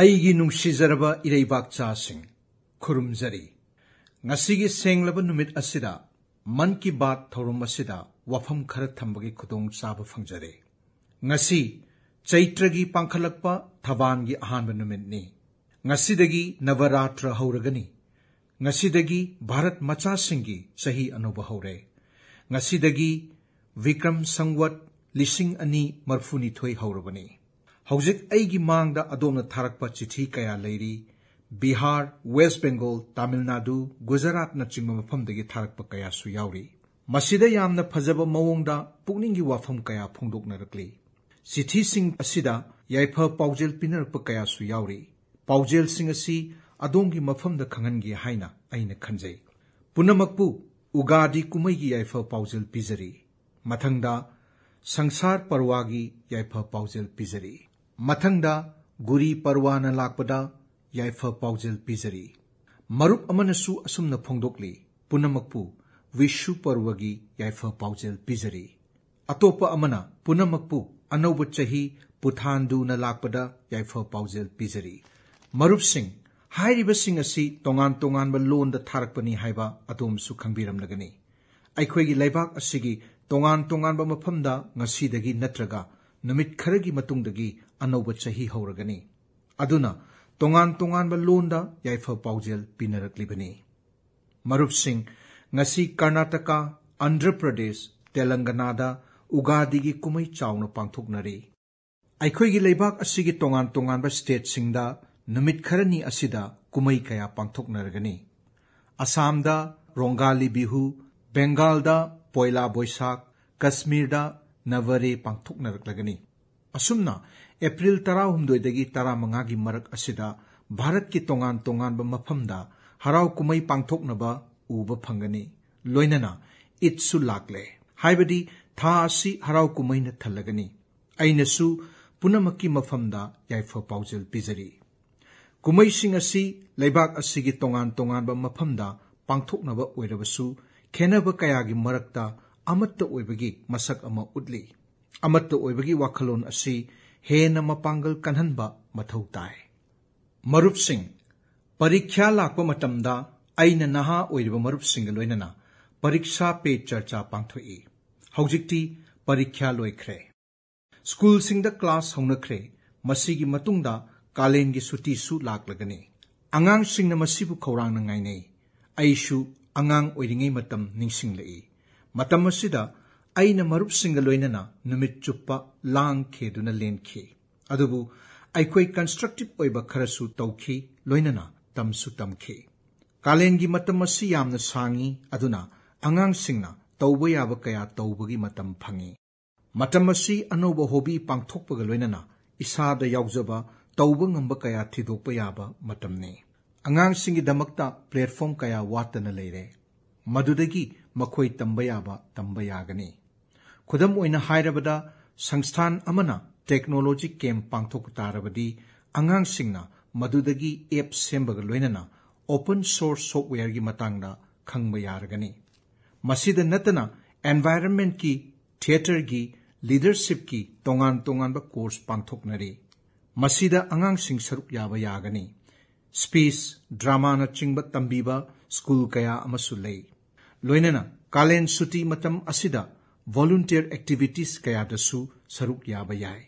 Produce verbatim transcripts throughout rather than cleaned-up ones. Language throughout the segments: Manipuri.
ꯑꯩꯒꯤ ꯅꯨꯡꯁꯤꯖꯔꯕ ꯏꯔꯩꯕꯥꯛꯆꯥꯁꯤꯡ, ꯈꯨꯔꯨꯝꯖꯔꯤ꯫ ꯉꯁꯤꯒꯤ ꯁꯦꯡꯂꯕ ꯅꯨꯃꯤꯠ ꯑꯁꯤꯗ ꯃꯟ ꯀꯤ ꯕꯥꯠ ꯊꯧꯔꯝ ꯑꯁꯤꯗ ꯋꯥꯐꯝ ꯈꯔ ꯊꯝꯕꯒꯤ ꯈꯨꯗꯣꯡꯆꯥꯕ ꯐꯪꯖꯔꯦ꯫ ꯉꯁꯤ ꯆꯩꯇ꯭ꯔꯒꯤ ꯄꯥꯡꯈꯠꯂꯛꯄ ꯊꯕꯥꯟꯒꯤ ꯑꯍꯥꯟꯕ ꯅꯨꯃꯤꯠꯅꯤ꯫ ꯉꯁꯤꯗꯒꯤ ꯅꯕꯔꯥꯇ꯭ꯔ ꯍꯧꯔꯒꯅꯤ꯫ ꯉꯁꯤꯗꯒꯤ ꯚꯥꯔꯠ ꯃꯆꯥꯁꯤꯡꯒꯤ ꯆꯍꯤ ꯑꯅꯧꯕ ꯍꯧꯔꯦ꯫ ꯉꯁꯤꯗꯒꯤ ꯕꯤꯀ꯭ꯔꯝ ꯁꯪꯋꯠ ꯂꯤꯁꯤꯡ ꯑꯅꯤ ꯃꯔꯐꯨꯅꯤꯊꯣꯏ ꯍꯧꯔꯕꯅꯤ꯫ ꯍꯧꯖꯤꯛ ꯑꯩꯒꯤ ꯃꯥꯡꯗ ꯑꯗꯣꯝꯅ ꯊꯥꯔꯛꯄ ꯆꯤꯊꯤ ꯀꯌꯥ ꯂꯩꯔꯤ꯫ ꯕꯤꯍꯥꯔ, ꯋꯦꯁ ꯕꯦꯡꯒꯣꯜ, ꯇꯥꯃꯤꯜ ꯅꯥꯗꯨ, ꯒꯨꯖꯔꯥꯠꯅꯆꯤꯡꯕ ꯃꯐꯝꯗꯒꯤ ꯊꯥꯔꯛꯄ ꯀꯌꯥꯁꯨ ꯌꯥꯎꯔꯤ꯫ ꯃꯁꯤꯗ ꯌꯥꯝꯅ ꯐꯖꯕ ꯃꯑꯣꯡꯗ ꯄꯨꯛꯅꯤꯡꯒꯤ ꯋꯥꯐꯝ ꯀꯌꯥ ꯐꯣꯡꯗꯣꯛꯅꯔꯛꯂꯤ꯫ ꯆꯤꯊꯤꯁꯤꯡ ꯑꯁꯤꯗ ꯌꯥꯏꯐ ꯄꯥꯎꯖꯦꯜ ꯄꯤꯅꯔꯛꯄ ꯀꯌꯥꯁꯨ ꯌꯥꯎꯔꯤ꯫ ꯄꯥꯎꯖꯦꯜꯁꯤꯡ ꯑꯁꯤ ꯑꯗꯣꯝꯒꯤ ꯃꯐꯝꯗ ꯈꯪꯍꯟꯒꯦ ꯍꯥꯏꯅ ꯑꯩꯅ ꯈꯟꯖꯩ꯫ ꯄꯨꯝꯅꯃꯛꯄꯨ ꯎꯒꯥꯗꯤ ꯀꯨꯝꯍꯩꯒꯤ ꯌꯥꯏꯐ ꯄꯥꯎꯖꯦꯜ ꯄꯤꯖꯔꯤ꯫ ꯃꯊꯪꯗ ꯁꯪꯁꯥꯔ ꯄꯔꯋꯥꯒꯤ ꯌꯥꯏꯐ ꯄꯥꯎꯖꯦꯜ ꯄꯤꯖꯔꯤ꯫ ꯃꯊꯪꯗ ꯒꯨꯔꯤ ꯄꯔꯋꯥꯅ ꯂꯥꯛꯄꯗ ꯌꯥꯏꯐ ꯄꯥꯎꯖꯦꯜ ꯄꯤꯖꯔꯤ꯫ ꯃꯔꯨꯞ ꯑꯃꯅꯁꯨ ꯑꯁꯨꯝꯅ ꯐꯣꯡꯗꯣꯛꯂꯤ, ꯄꯨꯝꯅꯃꯛꯄꯨ ꯋꯤꯁꯨ ꯄꯔꯋꯒꯤ ꯌꯥꯏꯐ ꯄꯥꯎꯖꯦꯜ ꯄꯤꯖꯔꯤ꯫ ꯑꯇꯣꯞꯄ ꯑꯃꯅ ꯄꯨꯝꯅꯃꯛꯄꯨ ꯑꯅꯧꯕ ꯆꯍꯤ ꯄꯨꯊꯥꯟꯗꯨꯅ ꯂꯥꯛꯄꯗ ꯌꯥꯏꯐ ꯄꯥꯎꯖꯦꯜ ꯄꯤꯖꯔꯤ꯫ ꯃꯔꯨꯞꯁꯤꯡ, ꯍꯥꯏꯔꯤꯕꯁꯤꯡ ꯑꯁꯤ ꯇꯣꯉꯥꯟ ꯇꯣꯉꯥꯟꯕ ꯂꯣꯟꯗ ꯊꯥꯔꯛꯄꯅꯤ ꯍꯥꯏꯕ ꯑꯗꯣꯝꯁꯨ ꯈꯪꯕꯤꯔꯝꯂꯒꯅꯤ꯫ ꯑꯩꯈꯣꯏꯒꯤ ꯂꯩꯕꯥꯛ ꯑꯁꯤꯒꯤ ꯇꯣꯉꯥꯟ ꯇꯣꯉꯥꯟꯕ ꯃꯐꯝꯗ ꯉꯁꯤꯗꯒꯤ ꯅꯠꯇ꯭ꯔꯒ ꯅꯨꯃꯤꯠ ꯈꯔꯒꯤ ꯃꯇꯨꯡꯗꯒꯤ ꯑꯅꯧꯕ ꯆꯍꯤ ꯍꯧꯔꯒꯅꯤ꯫ ꯑꯗꯨꯅ ꯇꯣꯉꯥꯟ ꯇꯣꯉꯥꯟꯕ ꯂꯣꯟꯗ ꯌꯥꯏꯐ ꯄꯥꯎꯖꯦꯜ ꯄꯤꯅꯔꯛꯂꯤꯕꯅꯤ꯫ ꯃꯔꯨꯞꯁꯤꯡ, ꯉꯁꯤ ꯀꯔꯅꯥꯇꯀꯥ, ꯑꯟꯙ꯭ꯔ ꯄ꯭ꯔꯗꯦꯁ, ꯇꯦꯂꯪꯒꯅꯥꯗ ꯎꯒꯥꯗꯤꯒꯤ ꯀꯨꯝꯍꯩ ꯆꯥꯎꯅ ꯄꯥꯡꯊꯣꯛꯅꯔꯤ꯫ ꯑꯩꯈꯣꯏꯒꯤ ꯂꯩꯕꯥꯛ ꯑꯁꯤꯒꯤ ꯇꯣꯉꯥꯟ ꯇꯣꯉꯥꯟꯕ ꯁ꯭ꯇꯦꯠꯁꯤꯡꯗ ꯅꯨꯃꯤꯠ ꯈꯔꯅꯤ ꯑꯁꯤꯗ ꯀꯨꯝꯍꯩ ꯀꯌꯥ ꯄꯥꯡꯊꯣꯛꯅꯔꯒꯅꯤ꯫ ꯑꯁꯥꯝꯗ ꯔꯣꯡꯒꯥꯂꯤ ꯕꯤꯍꯨ, ꯕꯦꯡꯒꯥꯜꯗ ꯄꯣꯏꯂꯥ ꯕꯣꯏꯁꯥꯈ, ꯀꯁꯃꯤꯔꯗ ꯅꯕꯔꯦ ꯄꯥꯡꯊꯣꯛꯅꯔꯛꯂꯒꯅꯤ꯫ ꯑꯁꯨꯝꯅ ꯑꯦꯄ꯭ꯔꯤꯜ ꯇꯔꯥꯍꯨꯝꯗꯣꯏꯗꯒꯤ ꯇꯔꯥꯃꯉꯥꯒꯤ ꯃꯔꯛ ꯑꯁꯤꯗ ꯚꯥꯔꯠꯀꯤ ꯇꯣꯉꯥꯟ ꯇꯣꯉꯥꯟꯕ ꯃꯐꯝꯗ ꯍꯔꯥꯎ ꯀꯨꯝꯍꯩ ꯄꯥꯡꯊꯣꯛꯅꯕ ꯎꯕ ꯐꯪꯒꯅꯤ꯫ ꯂꯣꯏꯅꯅ ꯏꯗꯁꯨ ꯂꯥꯛꯂꯦ꯫ ꯍꯥꯏꯕꯗꯤ ꯊꯥ ꯑꯁꯤ ꯍꯔꯥꯎ ꯀꯨꯝꯍꯩꯅ ꯊꯜꯂꯒꯅꯤ꯫ ꯑꯩꯅꯁꯨ ꯄꯨꯝꯅꯃꯛꯀꯤ ꯃꯐꯝꯗ ꯌꯥꯏꯐ ꯄꯥꯎꯖꯦꯜ ꯄꯤꯖꯔꯤ꯫ ꯀꯨꯝꯍꯩꯁꯤꯡ ꯑꯁꯤ ꯂꯩꯕꯥꯛ ꯑꯁꯤꯒꯤ ꯇꯣꯉꯥꯟ ꯇꯣꯉꯥꯟꯕ ꯃꯐꯝꯗ ꯄꯥꯡꯊꯣꯛꯅꯕ ꯑꯣꯏꯔꯕꯁꯨ, ꯈꯦꯟꯅꯕ ꯀꯌꯥꯒꯤ ꯃꯔꯛꯇ ꯑꯃꯠꯇ ꯑꯣꯏꯕꯒꯤ ꯃꯁꯛ ꯑꯃ ꯎꯠꯂꯤ꯫ ꯑꯃꯠꯇ ꯑꯣꯏꯕꯒꯤ ꯋꯥꯈꯜꯂꯣꯟ ꯑꯁꯤ ꯍꯦꯟꯅ ꯃꯄꯥꯡꯒꯜ ꯀꯟꯍꯟꯕ ꯃꯊꯧ ꯇꯥꯏ꯫ ꯃꯔꯨꯞꯁꯤꯡ, ꯄꯔꯤꯈ꯭ꯌꯥ ꯂꯥꯛꯄ ꯃꯇꯝꯗ ꯑꯩꯅ ꯅꯍꯥ ꯑꯣꯏꯔꯤꯕ ꯃꯔꯨꯞꯁꯤꯡꯒ ꯂꯣꯏꯅꯅ ꯄꯔꯤꯛꯁꯥ ꯄꯦ ꯆꯔꯆꯥ ꯄꯥꯡꯊꯣꯛꯏ꯫ ꯍꯧꯖꯤꯛꯇꯤ ꯄꯔꯤꯈ꯭ꯌꯥ ꯂꯣꯏꯈ꯭ꯔꯦ꯫ ꯁ꯭ꯀꯨꯜꯁꯤꯡꯗ ꯀ꯭ꯂꯥꯁ ꯍꯧꯅꯈ꯭ꯔꯦ꯫ ꯃꯁꯤꯒꯤ ꯃꯇꯨꯡꯗ ꯀꯥꯂꯦꯟꯒꯤ ꯁꯨꯇꯤꯁꯨ ꯂꯥꯛꯂꯒꯅꯤ꯫ ꯑꯉꯥꯡꯁꯤꯡꯅ ꯃꯁꯤꯕꯨ ꯈꯧꯔꯥꯡꯅ ꯉꯥꯏꯅꯩ꯫ ꯑꯩꯁꯨ ꯑꯉꯥꯡ ꯑꯣꯏꯔꯤꯉꯩ ꯃꯇꯝ ꯅꯤꯡꯁꯤꯡꯂꯛꯏ꯫ ꯃꯇꯝ ꯑꯁꯤꯗ ꯑꯩꯅ ꯃꯔꯨꯞꯁꯤꯡꯒ ꯂꯣꯏꯅꯅ ꯅꯨꯃꯤꯠ ꯆꯨꯞꯄ ꯂꯥꯡ ꯈꯦꯗꯨꯅ ꯂꯦꯟꯈꯤ꯫ ꯑꯗꯨꯕꯨ ꯑꯩꯈꯣꯏ constructive ꯑꯣꯏꯕ ꯈꯔꯁꯨ ꯇꯧꯈꯤ, ꯂꯣꯏꯅꯅ ꯇꯝꯁꯨ ꯇꯝꯈꯤ꯫ ꯀꯥꯂꯦꯟꯒꯤ ꯃꯇꯝ ꯑꯁꯤ ꯌꯥꯝꯅ ꯁꯥꯡꯏ, ꯑꯗꯨꯅ ꯑꯉꯥꯡꯁꯤꯡꯅ ꯇꯧꯕ ꯌꯥꯕ ꯀꯌꯥ ꯇꯧꯕꯒꯤ ꯃꯇꯝ ꯐꯪꯏ꯫ ꯃꯇꯝ ꯑꯁꯤ ꯑꯅꯧꯕ hobby ꯄꯥꯡꯊꯣꯛꯄꯒ ꯂꯣꯏꯅꯅ ꯏꯁꯥꯗ ꯌꯥꯎꯖꯕ, ꯇꯧꯕ ꯉꯝꯕ ꯀꯌꯥ ꯊꯤꯗꯣꯛꯄ ꯌꯥꯕ ꯃꯇꯝꯅꯤ꯫ ꯑꯉꯥꯡꯁꯤꯡꯒꯤꯗꯃꯛꯇ platform ꯀꯌꯥ ꯋꯥꯠꯇꯅ ꯂꯩꯔꯦ꯫ ꯃꯗꯨꯗꯒꯤ ꯃꯈꯣꯏ ꯇꯝꯕ ꯌꯥꯕ ꯇꯝꯕ ꯌꯥꯒꯅꯤ꯫ ꯈꯨꯗꯝ ꯑꯣꯏꯅ ꯍꯥꯏꯔꯕꯗ, ꯁꯪꯁꯊꯥꯟ ꯑꯃꯅ technology camp ꯄꯥꯡꯊꯣꯛꯄ ꯇꯥꯔꯕꯗꯤ, ꯑꯉꯥꯡꯁꯤꯡꯅ ꯃꯗꯨꯗꯒꯤ app ꯁꯦꯝꯕꯒ ꯂꯣꯏꯅꯅ open source softwareꯒꯤ ꯃꯇꯥꯡꯗ ꯈꯪꯕ ꯌꯥꯔꯒꯅꯤ꯫ ꯃꯁꯤꯗ ꯅꯠꯇꯅ environmentꯀꯤ, theatreꯒꯤ, leadershipꯀꯤ ꯇꯣꯉꯥꯟ ꯇꯣꯉꯥꯟꯕ course ꯄꯥꯡꯊꯣꯛꯅꯔꯤ꯫ ꯃꯁꯤꯗ ꯑꯉꯥꯡꯁꯤꯡ ꯁꯔꯨꯛ ꯌꯥꯕ ꯌꯥꯒꯅꯤ꯫ Speech, dramaꯅꯆꯤꯡꯕ ꯇꯝꯕꯤꯕ ꯁ꯭ꯀꯨꯜ ꯀꯌꯥ ꯑꯃꯁꯨ ꯂꯩ꯫ ꯂꯣꯏꯅꯅ ꯀꯥꯂꯦꯟ ꯁꯨꯇꯤ ꯃꯇꯝ ꯑꯁꯤꯗ volunteer activities ꯀꯌꯥꯗꯁꯨ ꯁꯔꯨꯛ ꯌꯥꯕ ꯌꯥꯏ꯫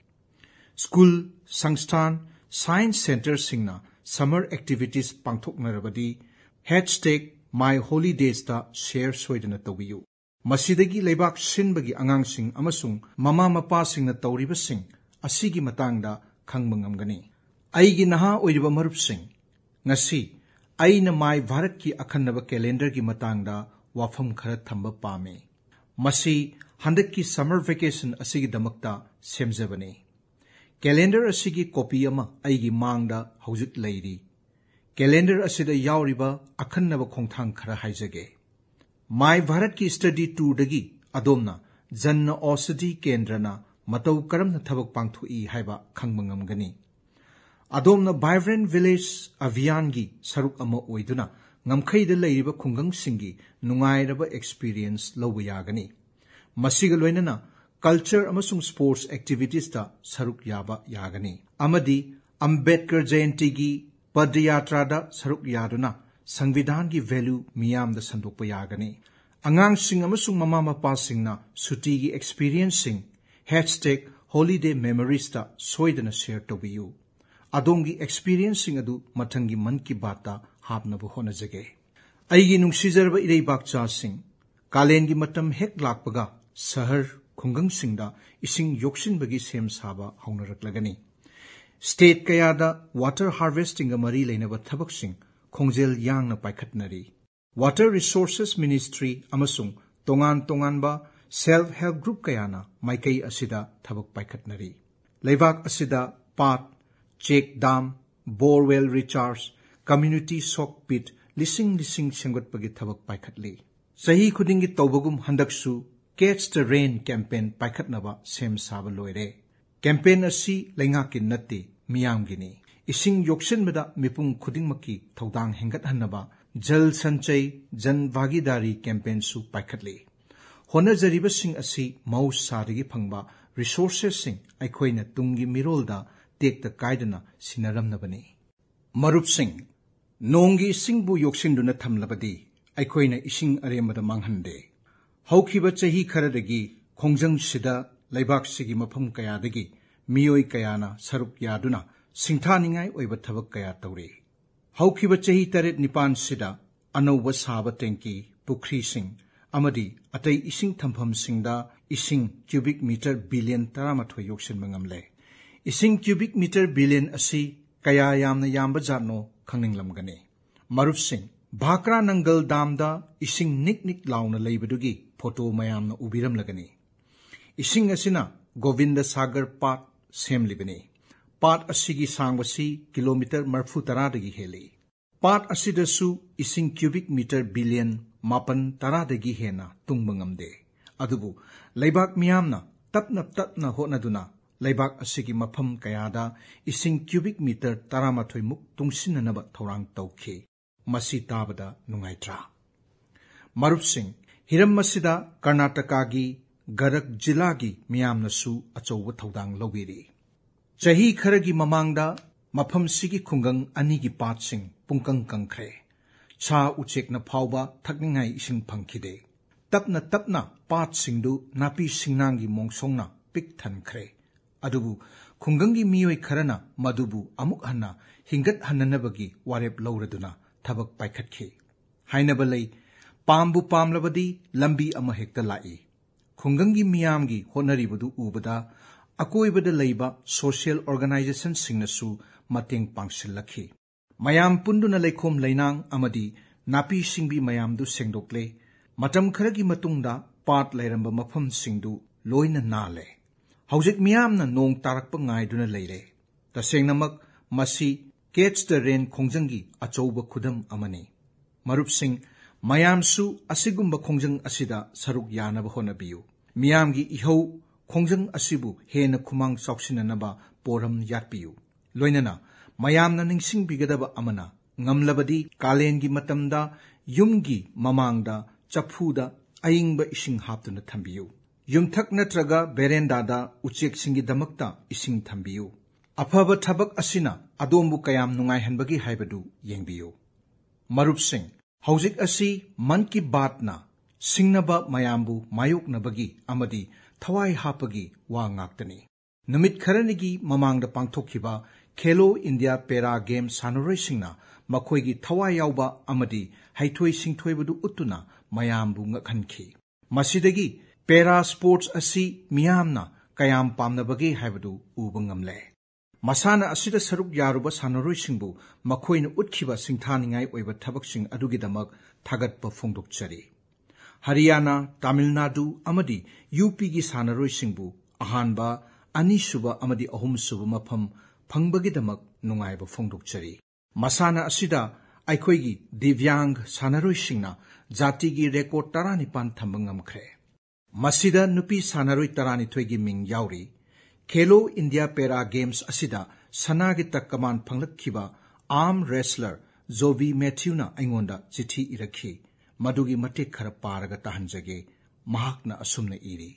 ꯁ꯭ꯀꯨꯜ, ꯁꯪꯁꯊꯥꯟ, science centreꯁꯤꯡꯅ summer activities ꯄꯥꯡꯊꯣꯛꯅꯔꯕꯗꯤ, hashtag my holidaysꯇ share ꯁꯣꯏꯗꯅ ꯇꯧꯕꯤꯌꯨ꯫ ꯃꯁꯤꯗꯒꯤ ꯂꯩꯕꯥꯛ ꯁꯤꯟꯕꯒꯤ ꯑꯉꯥꯡꯁꯤꯡ ꯑꯃꯁꯨꯡ ꯃꯃꯥ ꯃꯄꯥꯁꯤꯡꯅ ꯇꯧꯔꯤꯕꯁꯤꯡ ꯑꯁꯤꯒꯤ ꯃꯇꯥꯡꯗ ꯈꯪꯕ ꯉꯝꯒꯅꯤ꯫ ꯑꯩꯒꯤ ꯅꯍꯥ ꯑꯣꯏꯔꯤꯕ ꯃꯔꯨꯞꯁꯤꯡ, ꯉꯁꯤ ꯑꯩꯅ ꯃꯥꯏ ꯚꯥꯔꯠꯀꯤ ꯑꯈꯟꯅꯕ calendarꯒꯤ ꯃꯇꯥꯡꯗ ꯋꯥꯐꯝ ꯈꯔ ꯊꯝꯕ ꯄꯥꯝꯃꯤ꯫ ꯃꯁꯤ ꯍꯟꯗꯛꯀꯤ summer vacation ꯑꯁꯤꯒꯤꯗꯃꯛꯇ ꯁꯦꯝꯖꯕꯅꯤ꯫ Calendar ꯑꯁꯤꯒꯤ copy ꯑꯃ ꯑꯩꯒꯤ ꯃꯥꯡꯗ ꯍꯧꯖꯤꯛ ꯂꯩꯔꯤ꯫ Calendar ꯑꯁꯤꯗ ꯌꯥꯎꯔꯤꯕ ꯑꯈꯟꯅꯕ ꯈꯣꯡꯊꯥꯡ ꯈꯔ ꯍꯥꯏꯖꯒꯦ꯫ ꯃꯥꯏ ꯚꯥꯔꯠꯀꯤ study tourꯗꯒꯤ ꯑꯗꯣꯝꯅ ꯖꯟ ꯑꯣꯁꯗꯤ ꯀꯦꯟꯗ꯭ꯔꯅ ꯃꯇꯧ ꯀꯔꯝꯅ ꯊꯕꯛ ꯄꯥꯡꯊꯣꯛꯏ ꯍꯥꯏꯕ ꯈꯪꯕ ꯉꯝꯒꯅꯤ꯫ ꯑꯗꯣꯝꯅ Vibrant Village Abhiyanꯒꯤ ꯁꯔꯨꯛ ꯑꯃ ꯑꯣꯏꯗꯨꯅ ꯉꯝꯈꯩꯗ ꯂꯩꯔꯤꯕ ꯈꯨꯡꯒꯪꯁꯤꯡꯒꯤ ꯅꯨꯡꯉꯥꯏꯔꯕ experience ꯂꯧꯕ ꯌꯥꯒꯅꯤ꯫ ꯃꯁꯤꯒ ꯂꯣꯏꯅꯅ culture ꯑꯃꯁꯨꯡ sports activitiesꯇ ꯁꯔꯨꯛ ꯌꯥꯕ ꯌꯥꯒꯅꯤ꯫ ꯑꯃꯗꯤ ꯑꯝꯕꯦꯗꯀꯔ ꯖꯌꯟꯇꯤꯒꯤ ꯄꯗꯌꯥꯇ꯭ꯔꯥꯗ ꯁꯔꯨꯛ ꯌꯥꯗꯨꯅ ꯁꯪꯕꯤꯙꯥꯟꯒꯤ value ꯃꯤꯌꯥꯝꯗ ꯁꯟꯗꯣꯛꯄ ꯌꯥꯒꯅꯤ꯫ ꯑꯉꯥꯡꯁꯤꯡ ꯑꯃꯁꯨꯡ ꯃꯃꯥ ꯃꯄꯥꯁꯤꯡꯅ ꯁꯨꯇꯤꯒꯤ experienceꯁꯤꯡ hashtag holiday memoriesꯇ ꯁꯣꯏꯗꯅ share ꯇꯧꯕꯤꯌꯨ꯫ ꯑꯗꯣꯝꯒꯤ experienceꯁꯤꯡ ꯑꯗꯨ ꯃꯊꯪꯒꯤ ꯃꯟ ꯀꯤ ꯕꯥꯠꯇ ꯍꯥꯞꯅꯕ ꯍꯣꯠꯅꯖꯒꯦ꯫ ꯑꯩꯒꯤ ꯅꯨꯡꯁꯤꯖꯔꯕ ꯏꯔꯩꯕꯥꯛꯆꯥꯁꯤꯡ, ꯀꯥꯂꯦꯟꯒꯤ ꯃꯇꯝ ꯍꯦꯛ ꯂꯥꯛꯄꯒ ꯁꯍꯔ ꯈꯨꯡꯒꯪꯁꯤꯡꯗ ꯏꯁꯤꯡ ꯌꯣꯛꯁꯤꯟꯕꯒꯤ ꯁꯦꯝ ꯁꯥꯕ ꯍꯧꯅꯔꯛꯂꯒꯅꯤ꯫ State ꯀꯌꯥꯗ water harvestingꯒ ꯃꯔꯤ ꯂꯩꯅꯕ ꯊꯕꯛꯁꯤꯡ ꯈꯣꯡꯖꯦꯜ ꯌꯥꯡꯅ ꯄꯥꯏꯈꯠꯅꯔꯤ꯫ Water Resources Ministry ꯑꯃꯁꯨꯡ ꯇꯣꯉꯥꯟ ꯇꯣꯉꯥꯟꯕ self help group ꯀꯌꯥꯅ ꯃꯥꯏꯀꯩ ꯑꯁꯤꯗ ꯊꯕꯛ ꯄꯥꯏꯈꯠꯅꯔꯤ꯫ ꯂꯩꯕꯥꯛ ꯑꯁꯤꯗ ꯄꯥꯠ, check dam, borewell recharge, community soak pit ꯂꯤꯁꯤꯡ ꯂꯤꯁꯤꯡ ꯁꯦꯝꯒꯠꯄꯒꯤ ꯊꯕꯛ ꯄꯥꯏꯈꯠꯂꯤ꯫ ꯆꯍꯤ ꯈꯨꯗꯤꯡꯒꯤ ꯇꯧꯕꯒꯨꯝ ꯍꯟꯗꯛꯁꯨ Catch the Rain campaign ꯄꯥꯏꯈꯠꯅꯕ ꯁꯦꯝ ꯁꯥꯕ ꯂꯣꯏꯔꯦ꯫ Campaign ꯑꯁꯤ ꯂꯩꯉꯥꯛꯀꯤ ꯅꯠꯇꯦ, ꯃꯤꯌꯥꯝꯒꯤꯅꯤ꯫ ꯏꯁꯤꯡ ꯌꯣꯛꯁꯤꯟꯕꯗ ꯃꯤꯄꯨꯝ ꯈꯨꯗꯤꯡꯃꯛꯀꯤ ꯊꯧꯗꯥꯡ ꯍꯦꯟꯒꯠꯍꯟꯅꯕ Jal Sanchay Jan Bhagidari campaignꯁꯨ ꯄꯥꯏꯈꯠꯂꯤ꯫ ꯍꯣꯠꯅꯖꯔꯤꯕꯁꯤꯡ ꯑꯁꯤ ꯃꯍꯧꯁꯥꯗꯒꯤ ꯐꯪꯕ resourcesꯁꯤꯡ ꯑꯩꯈꯣꯏꯅ ꯇꯨꯡꯒꯤ ꯃꯤꯔꯣꯜꯗ ꯇꯦꯛꯇ ꯀꯥꯏꯗꯅ ꯁꯤꯟꯅꯔꯝꯅꯕꯅꯤ꯫ ꯃꯔꯨꯞꯁꯤꯡ, ꯅꯣꯡꯒꯤ ꯏꯁꯤꯡꯕꯨ ꯌꯣꯛꯁꯤꯟꯗꯨꯅ ꯊꯝꯂꯕꯗꯤ ꯑꯩꯈꯣꯏꯅ ꯏꯁꯤꯡ ꯑꯔꯦꯝꯕꯗ ꯃꯥꯡꯍꯟꯗꯦ꯫ ꯍꯧꯈꯤꯕ ꯆꯍꯤ ꯈꯔꯗꯒꯤ ꯈꯣꯡꯖꯪꯁꯤꯗ ꯂꯩꯕꯥꯛꯁꯤꯒꯤ ꯃꯐꯝ ꯀꯌꯥꯗꯒꯤ ꯃꯤꯑꯣꯏ ꯀꯌꯥꯅ ꯁꯔꯨꯛ ꯌꯥꯗꯨꯅ ꯁꯤꯡꯊꯥꯅꯤꯡꯉꯥꯏ ꯑꯣꯏꯕ ꯊꯕꯛ ꯀꯌꯥ ꯇꯧꯔꯤ꯫ ꯍꯧꯈꯤꯕ ꯆꯍꯤ ꯇꯔꯦꯠ ꯅꯤꯄꯥꯟꯁꯤꯗ ꯑꯅꯧꯕ ꯁꯥꯕ ꯇꯦꯡꯀꯤ, ꯄꯨꯈ꯭ꯔꯤꯁꯤꯡ ꯑꯃꯗꯤ ꯑꯇꯩ ꯏꯁꯤꯡ ꯊꯝꯐꯝꯁꯤꯡꯗ ꯏꯁꯤꯡ cubic meter billion ꯇꯔꯥꯃꯥꯊꯣꯏ ꯌꯣꯛꯁꯤꯟꯕ ꯉꯝꯂꯦ꯫ ꯏꯁꯤꯡ cubic meter billion ꯑꯁꯤ ꯀꯌꯥ ꯌꯥꯝꯅ ꯌꯥꯝꯕ ꯖꯥꯠꯅꯣ ꯈꯪꯅꯤꯡꯂꯝꯒꯅꯤ꯫ ꯃꯔꯨꯞꯁꯤꯡ, ꯚꯥꯀ꯭ꯔꯥ ꯅꯪꯒꯜ ꯗꯥꯝꯗ ꯏꯁꯤꯡ ꯅꯤꯛ ꯅꯤꯛ ꯂꯥꯎꯅ ꯂꯩꯕꯗꯨꯒꯤ ꯐꯣꯇꯣ ꯃꯌꯥꯝꯅ ꯎꯕꯤꯔꯝꯂꯒꯅꯤ꯫ ꯏꯁꯤꯡ ꯑꯁꯤꯅ ꯒꯣꯕꯤꯟꯗ ꯁꯥꯒꯔ ꯄꯥꯠ ꯁꯦꯝꯂꯤꯕꯅꯤ꯫ ꯄꯥꯠ ꯑꯁꯤꯒꯤ ꯁꯥꯡꯕꯁꯤ ꯀꯤꯂꯣꯃꯤꯇꯔ ꯃꯔꯤꯐꯨ ꯇꯔꯥꯗꯒꯤ ꯍꯦꯜꯂꯤ꯫ ꯄꯥꯠ ꯑꯁꯤꯗꯁꯨ ꯏꯁꯤꯡ cubic meter billion ꯃꯥꯄꯟ ꯇꯔꯥꯗꯒꯤ ꯍꯦꯟꯅ ꯇꯨꯡꯕ ꯉꯝꯗꯦ꯫ ꯑꯗꯨꯕꯨ ꯂꯩꯕꯥꯛ ꯃꯤꯌꯥꯝꯅ ꯇꯞꯅ ꯇꯞꯅ ꯍꯣꯠꯅꯗꯨꯅ ꯂꯩꯕꯥꯛ ꯑꯁꯤꯒꯤ ꯃꯐꯝ ꯀꯌꯥꯗ ꯏꯁꯤꯡ cubic meter ꯇꯔꯥꯃꯥꯊꯣꯏ ꯃꯨꯛ ꯇꯨꯡꯁꯤꯟꯅꯅꯕ ꯊꯧꯔꯥꯡ ꯇꯧꯈꯤ꯫ ꯃꯁꯤ ꯇꯥꯕꯗ ꯅꯨꯡꯉꯥꯏꯇ꯭ꯔꯥ? ꯃꯔꯨꯞꯁꯤꯡ, ꯍꯤꯔꯝ ꯑꯁꯤꯗ ꯀꯔꯅꯥꯇꯀꯥꯒꯤ ꯒꯗꯛ ꯖꯤꯂꯥꯒꯤ ꯃꯤꯌꯥꯝꯅꯁꯨ ꯑꯆꯧꯕ ꯊꯧꯗꯥꯡ ꯂꯧꯕꯤꯔꯤ꯫ ꯆꯍꯤ ꯈꯔꯒꯤ ꯃꯃꯥꯡꯗ ꯃꯐꯝꯁꯤꯒꯤ ꯈꯨꯡꯒꯪ ꯑꯅꯤꯒꯤ ꯄꯥꯠꯁꯤꯡ ꯄꯨꯡꯀꯪ ꯀꯪꯈ꯭ꯔꯦ꯫ ꯁꯥ ꯎꯆꯦꯛꯅ ꯐꯥꯎꯕ ꯊꯛꯅꯤꯡꯉꯥꯏ ꯏꯁꯤꯡ ꯐꯪꯈꯤꯗꯦ꯫ ꯇꯞꯅ ꯇꯞꯅ ꯄꯥꯠꯁꯤꯡꯗꯨ ꯅꯥꯄꯤ ꯁꯤꯡꯅꯥꯡꯒꯤ ꯃꯣꯡꯁꯣꯡꯅ ꯄꯤꯛ ꯊꯟꯈ꯭ꯔꯦ꯫ ꯑꯗꯨꯕꯨ ꯈꯨꯡꯒꯪꯒꯤ ꯃꯤꯑꯣꯏ ꯈꯔꯅ ꯃꯗꯨꯕꯨ ꯑꯃꯨꯛ ꯍꯟꯅ ꯍꯤꯡꯒꯠꯍꯟꯅꯅꯕꯒꯤ ꯋꯥꯔꯦꯞ ꯂꯧꯔꯗꯨꯅ ꯊꯕꯛ ꯄꯥꯏꯈꯠꯈꯤ꯫ ꯍꯥꯏꯅꯕ ꯂꯩ, ꯄꯥꯝꯕꯨ ꯄꯥꯝꯂꯕꯗꯤ ꯂꯝꯕꯤ ꯑꯃ ꯍꯦꯛꯇ ꯂꯥꯛꯏ꯫ ꯈꯨꯡꯒꯪꯒꯤ ꯃꯤꯌꯥꯝꯒꯤ ꯍꯣꯠꯅꯔꯤꯕꯗꯨ ꯎꯕꯗ ꯑꯀꯣꯏꯕꯗ ꯂꯩꯕ social organizationꯁꯤꯡꯅꯁꯨ ꯃꯇꯦꯡ ꯄꯥꯡꯁꯤꯜꯂꯛꯈꯤ꯫ ꯃꯌꯥꯝ ꯄꯨꯟꯗꯨꯅ ꯂꯩꯈꯣꯝ ꯂꯩꯅꯥꯡ ꯑꯃꯗꯤ ꯅꯥꯄꯤ ꯁꯤꯡꯕꯤ ꯃꯌꯥꯝꯗꯨ ꯁꯦꯡꯗꯣꯛꯂꯦ꯫ ꯃꯇꯝ ꯈꯔꯒꯤ ꯃꯇꯨꯡꯗ ꯄꯥꯠ ꯂꯩꯔꯝꯕ ꯃꯐꯝꯁꯤꯡꯗꯨ ꯂꯣꯏꯅ ꯅꯥꯜꯂꯦ꯫ ꯍꯧꯖꯤꯛ ꯃꯤꯌꯥꯝꯅ ꯅꯣꯡ ꯇꯥꯔꯛꯄ ꯉꯥꯏꯗꯨꯅ ꯂꯩꯔꯦ꯫ ꯇꯁꯦꯡꯅꯃꯛ ꯃꯁꯤ Catch the Rain ꯈꯣꯡꯖꯪꯒꯤ ꯑꯆꯧꯕ ꯈꯨꯗꯝ ꯑꯃꯅꯤ꯫ ꯃꯔꯨꯞꯁꯤꯡ, ꯃꯌꯥꯝꯁꯨ ꯑꯁꯤꯒꯨꯝꯕ ꯈꯣꯡꯖꯪ ꯑꯁꯤꯗ ꯁꯔꯨꯛ ꯌꯥꯅꯕ ꯍꯣꯠꯅꯕꯤꯌꯨ꯫ ꯃꯤꯌꯥꯝꯒꯤ ꯏꯍꯧ ꯈꯣꯡꯖꯪ ꯑꯁꯤꯕꯨ ꯍꯦꯟꯅ ꯈꯨꯃꯥꯡ ꯆꯥꯎꯁꯤꯟꯅꯅꯕ ꯄꯣꯔꯝ ꯌꯥꯠꯄꯤꯌꯨ꯫ ꯂꯣꯏꯅꯅ ꯃꯌꯥꯝꯅ ꯅꯤꯡꯁꯤꯡꯕꯤꯒꯗꯕ ꯑꯃꯅ, ꯉꯝꯂꯕꯗꯤ ꯀꯥꯂꯦꯟꯒꯤ ꯃꯇꯝꯗ ꯌꯨꯝꯒꯤ ꯃꯃꯥꯡꯗ ꯆꯐꯨꯗ ꯑꯏꯪꯕ ꯏꯁꯤꯡ ꯍꯥꯞꯇꯨꯅ ꯊꯝꯕꯤꯌꯨ꯫ ꯌꯨꯝꯊꯛ ꯅꯠꯇ꯭ꯔꯒ ꯕꯦꯔꯦꯟꯗꯥꯗ ꯎꯆꯦꯛꯁꯤꯡꯒꯤꯗꯃꯛꯇ ꯏꯁꯤꯡ ꯊꯝꯕꯤꯌꯨ꯫ ꯑꯐꯕ ꯊꯕꯛ ꯑꯁꯤꯅ ꯑꯗꯣꯝꯕꯨ ꯀꯌꯥꯝ ꯅꯨꯡꯉꯥꯏꯍꯟꯕꯒꯦ ꯍꯥꯏꯕꯗꯨ ꯌꯦꯡꯕꯤꯌꯨ꯫ ꯃꯔꯨꯞꯁꯤꯡ, ꯍꯧꯖꯤꯛ ꯑꯁꯤ ꯃꯟ ꯀꯤ ꯕꯥꯠꯅ ꯁꯤꯡꯅꯕ ꯃꯌꯥꯝꯕꯨ ꯃꯥꯌꯣꯛꯅꯕꯒꯤ ꯑꯃꯗꯤ ꯊꯋꯥꯏ ꯍꯥꯞꯄꯒꯤ ꯋꯥ ꯉꯥꯛꯇꯅꯤ꯫ ꯅꯨꯃꯤꯠ ꯈꯔꯅꯤꯒꯤ ꯃꯃꯥꯡꯗ ꯄꯥꯡꯊꯣꯛꯈꯤꯕ ꯈꯦꯂꯣ ꯏꯟꯗꯤꯌꯥ ꯄꯦꯔꯥ ꯒꯦꯝ ꯁꯥꯟꯅꯔꯣꯏꯁꯤꯡꯅ ꯃꯈꯣꯏꯒꯤ ꯊꯋꯥꯏ ꯌꯥꯎꯕ ꯑꯃꯗꯤ ꯍꯩꯊꯣꯏ ꯁꯤꯡꯊꯣꯏꯕꯗꯨ ꯎꯠꯇꯨꯅ ꯃꯌꯥꯝꯕꯨ ꯉꯛꯍꯟꯈꯤ꯫ ꯃꯁꯤꯗꯒꯤ ꯄꯦꯔꯥ ꯁ꯭ꯄꯣꯔꯠꯁ ꯑꯁꯤ ꯃꯤꯌꯥꯝꯅ ꯀꯌꯥꯝ ꯄꯥꯝꯅꯕꯒꯦ ꯍꯥꯏꯕꯗꯨ ꯎꯕ ꯉꯝꯂꯦ꯫ ꯃꯁꯥꯟꯅ ꯑꯁꯤꯗ ꯁꯔꯨꯛ ꯌꯥꯔꯨꯕ ꯁꯥꯟꯅꯔꯣꯏꯁꯤꯡꯕꯨ ꯃꯈꯣꯏꯅ ꯎꯠꯈꯤꯕ ꯁꯤꯡꯊꯥꯅꯤꯡꯉꯥꯏ ꯑꯣꯏꯕ ꯊꯕꯛꯁꯤꯡ ꯑꯗꯨꯒꯤꯗꯃꯛ ꯊꯥꯒꯠꯄ ꯐꯣꯡꯗꯣꯛꯆꯔꯤ꯫ ꯍꯔꯤꯌꯥꯅꯥ, ꯇꯥꯃꯤꯜ ꯅꯥꯗꯨ ꯑꯃꯗꯤ ꯌꯨ ꯄꯤꯒꯤ ꯁꯥꯟꯅꯔꯣꯏꯁꯤꯡꯕꯨ ꯑꯍꯥꯟꯕ, ꯑꯅꯤꯁꯨꯕ ꯑꯃꯗꯤ ꯑꯍꯨꯝꯁꯨꯕ ꯃꯐꯝ ꯐꯪꯕꯒꯤꯗꯃꯛ ꯅꯨꯡꯉꯥꯏꯕ ꯐꯣꯡꯗꯣꯛꯆꯔꯤ꯫ ꯃꯁꯥꯟꯅ ꯑꯁꯤꯗ ꯑꯩꯈꯣꯏꯒꯤ ꯗꯤꯚ꯭ꯌꯥꯡ ꯁꯥꯟꯅꯔꯣꯏꯁꯤꯡꯅ ꯖꯥꯇꯤꯒꯤ ꯔꯦꯀꯣꯔꯗ ꯇꯔꯥꯅꯤꯄꯥꯟ ꯊꯝꯕ ꯉꯝꯈ꯭ꯔꯦ꯫ ꯃꯁꯤꯗ ꯅꯨꯄꯤ ꯁꯥꯟꯅꯔꯣꯏ ꯇꯔꯥꯅꯤꯊꯣꯏꯒꯤ ꯃꯤꯡ ꯌꯥꯎꯔꯤ꯫ ꯈꯦꯂꯣ ꯏꯟꯗꯤꯌꯥ ꯄꯦꯔꯥ ꯒꯦꯝꯁ ꯑꯁꯤꯗ ꯁꯅꯥꯒꯤ ꯇꯛꯀꯃꯥꯟ ꯐꯪꯂꯛꯈꯤꯕ ꯑꯥꯔꯝ ꯔꯦꯁꯂꯔ ꯖꯣꯕꯤ ꯃꯦꯊ꯭ꯌꯨꯅ ꯑꯩꯉꯣꯟꯗ ꯆꯤꯊꯤ ꯏꯔꯛꯈꯤ꯫ ꯃꯗꯨꯒꯤ ꯃꯇꯦꯛ ꯈꯔ ꯄꯥꯔꯒ ꯇꯥꯍꯟꯖꯒꯦ꯫ ꯃꯍꯥꯛꯅ ꯑꯁꯨꯝꯅ ꯏꯔꯤ,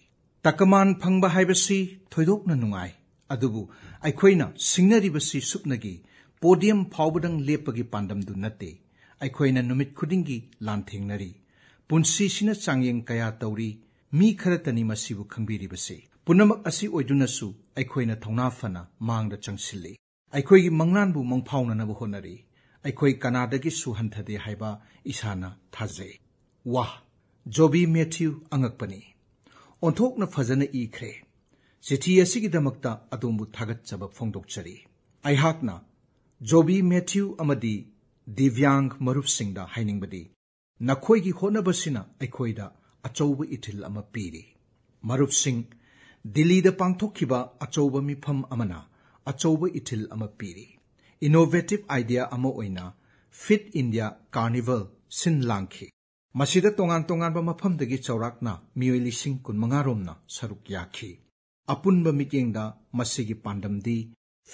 "ꯇꯛꯀꯃꯥꯟ ꯐꯪꯕ ꯍꯥꯏꯕꯁꯤ ꯊꯣꯏꯗꯣꯛꯅ ꯅꯨꯡꯉꯥꯏ꯫ ꯑꯗꯨꯕꯨ ꯑꯩꯈꯣꯏꯅ ꯁꯤꯡꯅꯔꯤꯕꯁꯤ ꯁꯨꯞꯅꯒꯤ podium ꯐꯥꯎꯕꯗꯪ ꯂꯦꯞꯄꯒꯤ ꯄꯥꯟꯗꯝꯗꯨ ꯅꯠꯇꯦ꯫ ꯑꯩꯈꯣꯏꯅ ꯅꯨꯃꯤꯠ ꯈꯨꯗꯤꯡꯒꯤ ꯂꯥꯟꯊꯦꯡꯅꯔꯤ꯫ ꯄꯨꯟꯁꯤꯁꯤꯅ ꯆꯥꯡꯌꯦꯡ ꯀꯌꯥ ꯇꯧꯔꯤ꯫ ꯃꯤ ꯈꯔꯇꯅꯤ ꯃꯁꯤꯕꯨ ꯈꯪꯕꯤꯔꯤꯕꯁꯤ꯫ ꯄꯨꯝꯅꯃꯛ ꯑꯁꯤ ꯑꯣꯏꯗꯨꯅꯁꯨ ꯑꯩꯈꯣꯏꯅ ꯊꯧꯅꯥ ꯐꯅ ꯃꯥꯡꯗ ꯆꯪꯁꯤꯜꯂꯤ꯫ ꯑꯩꯈꯣꯏꯒꯤ ꯃꯪꯂꯥꯟꯕꯨ ꯃꯪꯐꯥꯎꯅꯅꯕ ꯍꯣꯠꯅꯔꯤ꯫ ꯑꯩꯈꯣꯏ ꯀꯅꯥꯗꯒꯤꯁꯨ ꯍꯟꯊꯗꯦ ꯍꯥꯏꯕ ꯏꯁꯥꯅ ꯊꯥꯖꯩ꯫ ꯋꯥꯍ! ꯖꯣꯕꯤ ꯃꯦꯊ꯭ꯌꯨ ꯑꯉꯛꯄꯅꯤ꯫ ꯑꯣꯟꯊꯣꯛꯅ ꯐꯖꯅ ꯏꯈ꯭ꯔꯦ꯫ ꯆꯤꯊꯤ ꯑꯁꯤꯒꯤꯗꯃꯛꯇ ꯑꯗꯣꯝꯕꯨ ꯊꯥꯒꯠꯆꯕ ꯐꯣꯡꯗꯣꯛꯆꯔꯤ꯫ ꯑꯩꯍꯥꯛꯅ ꯖꯣꯕꯤ ꯃꯦꯊ꯭ꯌꯨ ꯑꯃꯗꯤ ꯗꯤꯕ꯭ꯌꯥꯡ ꯃꯔꯨꯞꯁꯤꯡꯗ ꯍꯥꯏꯅꯤꯡꯕꯗꯤ, ꯅꯈꯣꯏꯒꯤ ꯍꯣꯠꯅꯕꯁꯤꯅ ꯑꯩꯈꯣꯏꯗ ꯑꯆꯧꯕ ꯏꯊꯤꯜ ꯑꯃ ꯄꯤꯔꯤ꯫ ꯃꯔꯨꯞꯁꯤꯡ, ꯗꯤꯜꯂꯤꯗ ꯄꯥꯡꯊꯣꯛꯈꯤꯕ ꯑꯆꯧꯕ ꯃꯤꯐꯝ ꯑꯃꯅ ꯑꯆꯧꯕ ꯏꯊꯤꯜ ꯑꯃ ꯄꯤꯔꯤ꯫ Innovative idea ꯑꯃ ꯑꯣꯏꯅ Fit India Carnival ꯁꯤꯟ ꯂꯥꯡꯈꯤ꯫ ꯃꯁꯤꯗ ꯇꯣꯉꯥꯟ ꯇꯣꯉꯥꯟꯕ ꯃꯐꯝꯗꯒꯤ ꯆꯥꯎꯔꯥꯛꯅ ꯃꯤꯑꯣꯏ ꯂꯤꯁꯤꯡ ꯀꯨꯟꯃꯉꯥ ꯔꯣꯝꯅ ꯁꯔꯨꯛ ꯌꯥꯈꯤ꯫ ꯑꯄꯨꯟꯕ ꯃꯤꯠꯌꯦꯡꯗ ꯃꯁꯤꯒꯤ ꯄꯥꯟꯗꯝꯗꯤ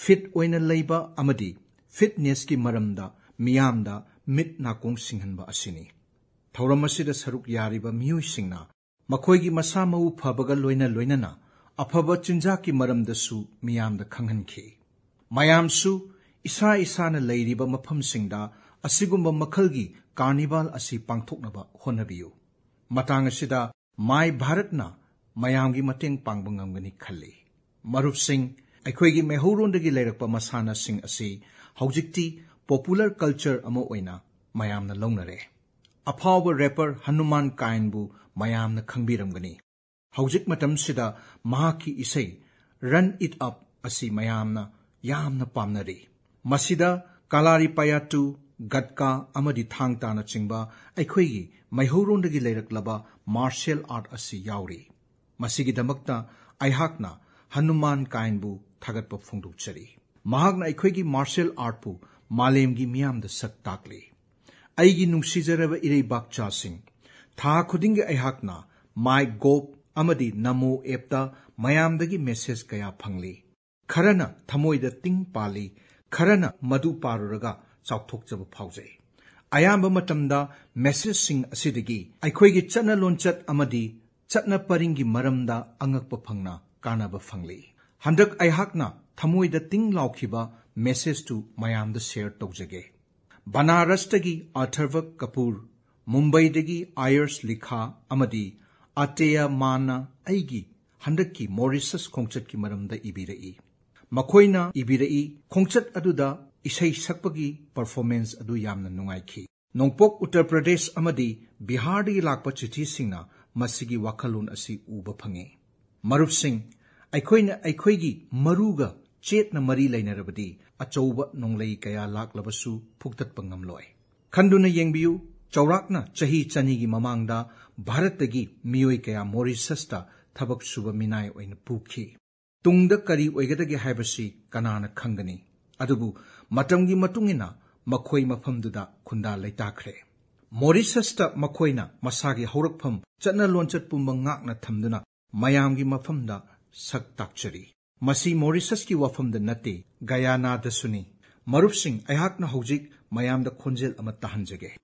ꯐꯤꯠ ꯑꯣꯏꯅ ꯂꯩꯕ ꯑꯃꯗꯤ ꯐꯤꯠꯅꯦꯁꯀꯤ ꯃꯔꯝꯗ ꯃꯤꯌꯥꯝꯗ ꯃꯤꯠ ꯅꯥꯀꯣꯡ ꯁꯤꯡꯍꯟꯕ ꯑꯁꯤꯅꯤ꯫ ꯊꯧꯔꯝ ꯑꯁꯤꯗ ꯁꯔꯨꯛ ꯌꯥꯔꯤꯕ ꯃꯤꯑꯣꯏꯁꯤꯡꯅ ꯃꯈꯣꯏꯒꯤ ꯃꯁꯥ ꯃꯎ ꯐꯕꯒ ꯂꯣꯏꯅ ꯂꯣꯏꯅꯅ ꯑꯐꯕ ꯆꯤꯟꯖꯥꯛꯀꯤ ꯃꯔꯝꯗꯁꯨ ꯃꯤꯌꯥꯝꯗ ꯈꯪꯍꯟꯈꯤ꯫ ꯃꯌꯥꯝꯁꯨ ꯏꯁꯥ ꯏꯁꯥꯅ ꯂꯩꯔꯤꯕ ꯃꯐꯝꯁꯤꯡꯗ ꯑꯁꯤꯒꯨꯝꯕ ꯃꯈꯜꯒꯤ ꯀꯥꯔꯅꯤꯚꯥꯜ ꯑꯁꯤ ꯄꯥꯡꯊꯣꯛꯅꯕ ꯍꯣꯠꯅꯕꯤꯌꯨ꯫ ꯃꯇꯥꯡ ꯑꯁꯤꯗ ꯃꯥꯏ ꯚꯥꯔꯠꯅ ꯃꯌꯥꯝꯒꯤ ꯃꯇꯦꯡ ꯄꯥꯡꯕ ꯉꯝꯒꯅꯤ ꯈꯜꯂꯤ꯫ ꯃꯔꯨꯞꯁꯤꯡ, ꯑꯩꯈꯣꯏꯒꯤ ꯃꯩꯍꯧꯔꯣꯟꯗꯒꯤ ꯂꯩꯔꯛꯄ ꯃꯁꯥꯟꯅꯁꯤꯡ ꯑꯁꯤ ꯍꯧꯖꯤꯛꯇꯤ popular culture ꯑꯃ ꯑꯣꯏꯅ ꯃꯌꯥꯝꯅ ꯂꯧꯅꯔꯦ꯫ ꯑꯐꯥꯎꯕ rapper ꯍꯅꯨꯃꯥꯟ ꯀꯥꯏꯟꯕꯨ ꯃꯌꯥꯝꯅ ꯈꯪꯕꯤꯔꯝꯒꯅꯤ꯫ ꯍꯧꯖꯤꯛ ꯃꯇꯝꯁꯤꯗ ꯃꯍꯥꯛꯀꯤ ꯏꯁꯩ Run It Up ꯑꯁꯤ ꯃꯌꯥꯝꯅ ꯌꯥꯝꯅ ꯄꯥꯝꯅꯔꯤ꯫ ꯃꯁꯤꯗ ꯀꯂꯥꯔꯤꯄꯌꯥꯠꯇꯨ, ꯒꯠꯀꯥ ꯑꯃꯗꯤ ꯊꯥꯡ ꯇꯥꯅꯆꯤꯡꯕ ꯑꯩꯈꯣꯏꯒꯤ ꯃꯩꯍꯧꯔꯣꯟꯗꯒꯤ ꯂꯩꯔꯛꯂꯕ martial art ꯑꯁꯤ ꯌꯥꯎꯔꯤ꯫ ꯃꯁꯤꯒꯤꯗꯃꯛꯇ ꯑꯩꯍꯥꯛꯅ ꯍꯅꯨꯃꯥꯟ ꯀꯥꯏꯟꯕꯨ ꯊꯥꯒꯠꯄ ꯐꯣꯡꯗꯣꯛꯆꯔꯤ꯫ ꯃꯍꯥꯛꯅ ꯑꯩꯈꯣꯏꯒꯤ martial artꯄꯨ ꯃꯥꯂꯦꯝꯒꯤ ꯃꯤꯌꯥꯝꯗ ꯁꯛ ꯇꯥꯛꯂꯤ꯫ ꯑꯩꯒꯤ ꯅꯨꯡꯁꯤꯖꯔꯕ ꯏꯔꯩꯕꯥꯛꯆꯥꯁꯤꯡ, ꯊꯥ ꯈꯨꯗꯤꯡꯒꯤ ꯑꯩꯍꯥꯛꯅ MyGov ꯑꯃꯗꯤ ꯅꯃꯣ appꯇ ꯃꯌꯥꯝꯗꯒꯤ message ꯀꯌꯥ ꯐꯪꯂꯤ꯫ ꯈꯔꯅ ꯊꯃꯣꯏꯗ ꯇꯤꯡ ꯄꯥꯜꯂꯤ, ꯈꯔꯅ ꯃꯗꯨ ꯄꯥꯔꯨꯔꯒ ꯆꯥꯎꯊꯣꯛꯆꯕ ꯐꯥꯎꯖꯩ꯫ ꯑꯌꯥꯝꯕ ꯃꯇꯝꯗ messageꯁꯤꯡ ꯑꯁꯤꯗꯒꯤ ꯑꯩꯈꯣꯏꯒꯤ ꯆꯠꯅ ꯂꯣꯟꯆꯠ ꯑꯃꯗꯤ ꯆꯠꯅ ꯄꯔꯤꯡꯒꯤ ꯃꯔꯝꯗ ꯑꯉꯛꯄ ꯐꯪꯅ ꯀꯥꯟꯅꯕ ꯐꯪꯂꯤ꯫ ꯍꯟꯗꯛ ꯑꯩꯍꯥꯛꯅ ꯊꯃꯣꯏꯗ ꯇꯤꯡ ꯂꯥꯎꯈꯤꯕ message ꯇꯨ ꯃꯌꯥꯝꯗ share ꯇꯧꯖꯒꯦ꯫ ꯕꯅꯥꯔꯁꯇꯒꯤ ꯑꯊꯔꯚ ꯀꯄꯨꯔ, ꯃꯨꯝꯕꯩꯗꯒꯤ ꯑꯥꯌꯔꯁ ꯂꯤꯈꯥ ꯑꯃꯗꯤ ꯑꯇꯦꯌ ꯃꯥꯟꯅ ꯑꯩꯒꯤ ꯍꯟꯗꯛꯀꯤ ꯃꯣꯔꯤꯁꯁ ꯈꯣꯡꯆꯠꯀꯤ ꯃꯔꯝꯗ ꯏꯕꯤꯔꯛꯏ꯫ ꯃꯈꯣꯏꯅ ꯏꯕꯤꯔꯛꯏ, ꯈꯣꯡꯆꯠ ꯑꯗꯨꯗ ꯏꯁꯩ ꯁꯛꯄꯒꯤ performance ꯑꯗꯨ ꯌꯥꯝꯅ ꯅꯨꯡꯉꯥꯏꯈꯤ꯫ ꯅꯣꯡꯄꯣꯛ ꯎꯠꯇꯔ ꯄ꯭ꯔꯗꯦꯁ ꯑꯃꯗꯤ ꯕꯤꯍꯥꯔꯗꯒꯤ ꯂꯥꯛꯄ ꯆꯤꯊꯤꯁꯤꯡꯅ ꯃꯁꯤꯒꯤ ꯋꯥꯈꯜꯂꯣꯟ ꯑꯁꯤ ꯎꯕ ꯐꯪꯉꯤ꯫ ꯃꯔꯨꯞꯁꯤꯡ, ꯑꯩꯈꯣꯏꯅ ꯑꯩꯈꯣꯏꯒꯤ ꯃꯔꯨꯒ ꯆꯦꯠꯅ ꯃꯔꯤ ꯂꯩꯅꯔꯕꯗꯤ ꯑꯆꯧꯕ ꯅꯣꯡꯂꯩ ꯀꯌꯥ ꯂꯥꯛꯂꯕꯁꯨ ꯐꯨꯛꯇꯠꯄ ꯉꯝꯂꯣꯏ꯫ ꯈꯟꯗꯨꯅ ꯌꯦꯡꯕꯤꯌꯨ, ꯆꯥꯎꯔꯥꯛꯅ ꯆꯍꯤ ꯆꯅꯤꯒꯤ ꯃꯃꯥꯡꯗ ꯚꯥꯔꯠꯇꯒꯤ ꯃꯤꯑꯣꯏ ꯀꯌꯥ ꯃꯣꯔꯤꯁꯁꯇ ꯊꯕꯛ ꯁꯨꯕ ꯃꯤꯅꯥꯏ ꯑꯣꯏꯅ ꯄꯨꯈꯤ꯫ ꯇꯨꯡꯗ ꯀꯔꯤ ꯑꯣꯏꯒꯗꯒꯦ ꯍꯥꯏꯕꯁꯤ ꯀꯅꯥꯅ ꯈꯪꯒꯅꯤ? ꯑꯗꯨꯕꯨ ꯃꯇꯝꯒꯤ ꯃꯇꯨꯡ ꯏꯟꯅ ꯃꯈꯣꯏ ꯃꯐꯝꯗꯨꯗ ꯈꯨꯟꯗꯥ ꯂꯩꯇꯥꯈ꯭ꯔꯦ꯫ ꯃꯣꯔꯤꯁꯁꯇ ꯃꯈꯣꯏꯅ ꯃꯁꯥꯒꯤ ꯍꯧꯔꯛꯐꯝ, ꯆꯠꯅ ꯂꯣꯟꯆꯠ ꯄꯨꯝꯕ ꯉꯥꯛꯅ ꯊꯝꯗꯨꯅ ꯃꯌꯥꯝꯒꯤ ꯃꯐꯝꯗ ꯁꯛ ꯇꯥꯛꯆꯔꯤ꯫ ꯃꯁꯤ ꯃꯣꯔꯤꯁꯁꯀꯤ ꯋꯥꯐꯝꯗ ꯅꯠꯇꯦ, ꯒꯌꯥꯅꯥꯗꯁꯨꯅꯤ꯫ ꯃꯔꯨꯞꯁꯤꯡ, ꯑꯩꯍꯥꯛꯅ ꯍꯧꯖꯤꯛ ꯃꯌꯥꯝꯗ ꯈꯣꯟꯖꯦꯜ ꯑꯃ ꯇꯥꯍꯟꯖꯒꯦ꯫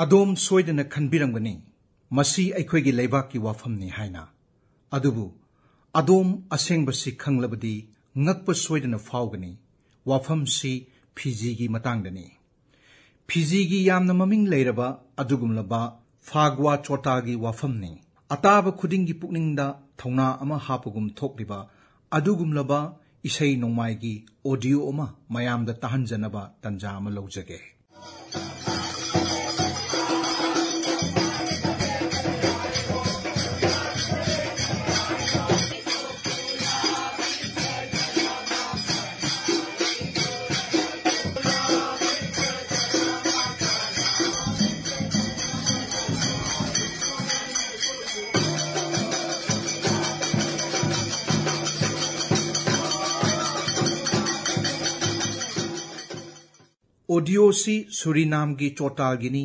ꯑꯗꯣꯝ ꯁꯣꯏꯗꯅ ꯈꯟꯕꯤꯔꯝꯒꯅꯤ, ꯃꯁꯤ ꯑꯩꯈꯣꯏꯒꯤ ꯂꯩꯕꯥꯛꯀꯤ ꯋꯥꯐꯝꯅꯤ ꯍꯥꯏꯅ꯫ ꯑꯗꯨꯕꯨ ꯑꯗꯣꯝ ꯑꯁꯦꯡꯕꯁꯤ ꯈꯪꯂꯕꯗꯤ ꯉꯛꯄ ꯁꯣꯏꯗꯅ ꯐꯥꯎꯒꯅꯤ꯫ ꯋꯥꯐꯝꯁꯤ ꯐꯤꯖꯤꯒꯤ ꯃꯇꯥꯡꯗꯅꯤ꯫ ꯐꯤꯖꯤꯒꯤ ꯌꯥꯝꯅ ꯃꯃꯤꯡ ꯂꯩꯔꯕ ꯑꯗꯨꯒꯨꯝꯂꯕ ꯐꯥꯒ꯭ꯋꯥ ꯆꯣꯇꯥꯒꯤ ꯋꯥꯐꯝꯅꯤ꯫ ꯑꯇꯥꯕ ꯈꯨꯗꯤꯡꯒꯤ ꯄꯨꯛꯅꯤꯡꯗ ꯊꯧꯅꯥ ꯑꯃ ꯍꯥꯞꯄꯒꯨꯝ ꯊꯣꯛꯂꯤꯕ ꯑꯗꯨꯒꯨꯝꯂꯕ ꯏꯁꯩ ꯅꯣꯡꯃꯥꯏꯒꯤ audio ꯑꯃ ꯃꯌꯥꯝꯗ ꯇꯥꯍꯟꯖꯅꯕ ꯇꯟꯖꯥ ꯑꯃ ꯂꯧꯖꯒꯦ꯫ ꯑꯣꯗꯤꯑꯣꯁꯤ ꯁꯨꯔꯤꯅꯥꯝꯒꯤ ꯆꯣꯇꯥꯜꯒꯤꯅꯤ꯫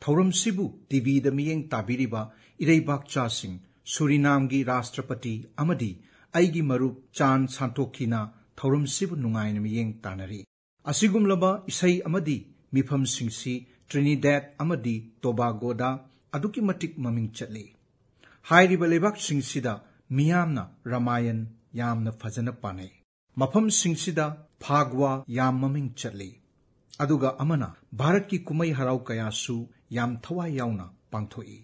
ꯊꯧꯔꯝꯁꯤꯕꯨ ꯇꯤꯚꯤꯗ ꯃꯤꯠꯌꯦꯡ ꯇꯥꯕꯤꯔꯤꯕ ꯏꯔꯩꯕꯥꯛꯆꯥꯁꯤꯡ, ꯁꯨꯔꯤꯅꯥꯝꯒꯤ ꯔꯥꯁꯇ꯭ꯔꯄꯇꯤ ꯑꯃꯗꯤ ꯑꯩꯒꯤ ꯃꯔꯨꯞ ꯆꯥꯟ ꯁꯥꯟꯇꯣꯛꯀꯤꯅ ꯊꯧꯔꯝꯁꯤꯕꯨ ꯅꯨꯡꯉꯥꯏꯅ ꯃꯤꯠꯌꯦꯡ ꯇꯥꯅꯔꯤ꯫ ꯑꯁꯤꯒꯨꯝꯂꯕ ꯏꯁꯩ ꯑꯃꯗꯤ ꯃꯤꯐꯝꯁꯤꯡꯁꯤ ꯇ꯭ꯔꯤꯅꯤꯗꯦꯗ ꯑꯃꯗꯤ ꯇꯣꯕꯥꯒꯣꯗ ꯑꯗꯨꯛꯀꯤ ꯃꯇꯤꯛ ꯃꯃꯤꯡ ꯆꯠꯂꯤ꯫ ꯍꯥꯏꯔꯤꯕ ꯂꯩꯕꯥꯛꯁꯤꯡꯁꯤꯗ ꯃꯤꯌꯥꯝꯅ ꯔꯥꯃꯥꯌꯟ ꯌꯥꯝꯅ ꯐꯖꯅ ꯄꯥꯅꯩ꯫ ꯃꯐꯝꯁꯤꯡꯁꯤꯗ ꯐꯥꯒ꯭ꯋꯥ ꯌꯥꯝ ꯃꯃꯤꯡ ꯆꯠꯂꯤ꯫ ꯑꯗꯨꯒ ꯑꯃꯅ, ꯚꯥꯔꯠꯀꯤ ꯀꯨꯝꯍꯩ ꯍꯔꯥꯎ ꯀꯌꯥꯁꯨ ꯌꯥꯝ ꯊꯋꯥꯏ ꯌꯥꯎꯅ ꯄꯥꯡꯊꯣꯛꯏ꯫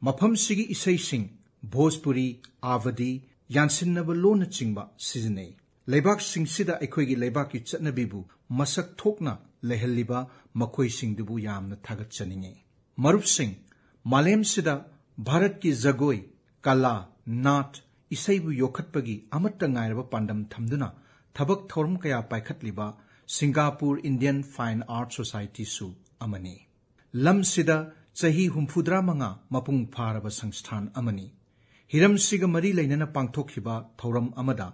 ꯃꯐꯝꯁꯤꯒꯤ ꯏꯁꯩꯁꯤꯡ ꯚꯣꯖꯄꯨꯔꯤ, ꯑꯥꯚꯗꯤ, ꯌꯥꯟꯁꯤꯟꯅꯕ ꯂꯣꯟꯅꯆꯤꯡꯕ ꯁꯤꯖꯤꯟꯅꯩ꯫ ꯂꯩꯕꯥꯛꯁꯤꯡꯁꯤꯗ ꯑꯩꯈꯣꯏꯒꯤ ꯂꯩꯕꯥꯛꯀꯤ ꯆꯠꯅꯕꯤꯕꯨ ꯃꯁꯛ ꯊꯣꯛꯅ ꯂꯩꯍꯜꯂꯤꯕ ꯃꯈꯣꯏꯁꯤꯡꯗꯨꯕꯨ ꯌꯥꯝꯅ ꯊꯥꯒꯠꯆꯅꯤꯡꯏ꯫ ꯃꯔꯨꯞꯁꯤꯡ, ꯃꯥꯂꯦꯝꯁꯤꯗ ꯚꯥꯔꯠꯀꯤ ꯖꯒꯣꯏ, ꯀꯂꯥ, ꯅꯥꯠ, ꯏꯁꯩꯕꯨ ꯌꯣꯛꯈꯠꯄꯒꯤ ꯑꯃꯠꯇ ꯉꯥꯏꯔꯕ ꯄꯥꯟꯗꯝ ꯊꯝꯗꯨꯅ ꯊꯕꯛ ꯊꯧꯔꯝ ꯀꯌꯥ ꯄꯥꯏꯈꯠꯂꯤꯕ ꯁꯤꯡꯒꯥꯄꯨꯔ ꯏꯟꯗꯤꯌꯟ ꯐꯥꯏꯟ ꯑꯥꯔꯠ ꯁꯣꯁꯥꯏꯇꯤꯁꯨ ꯑꯃꯅꯤ꯫ ꯂꯝꯁꯤꯗ ꯆꯍꯤ ꯍꯨꯝꯐꯨꯇꯔꯥ ꯃꯉꯥ ꯃꯄꯨꯡ ꯐꯥꯔꯕ ꯁꯪꯁꯊꯥꯟ ꯑꯃꯅꯤ꯫ ꯍꯤꯔꯝꯁꯤꯒ ꯃꯔꯤ ꯂꯩꯅꯅ ꯄꯥꯡꯊꯣꯛꯈꯤꯕ ꯊꯧꯔꯝ ꯑꯃꯗ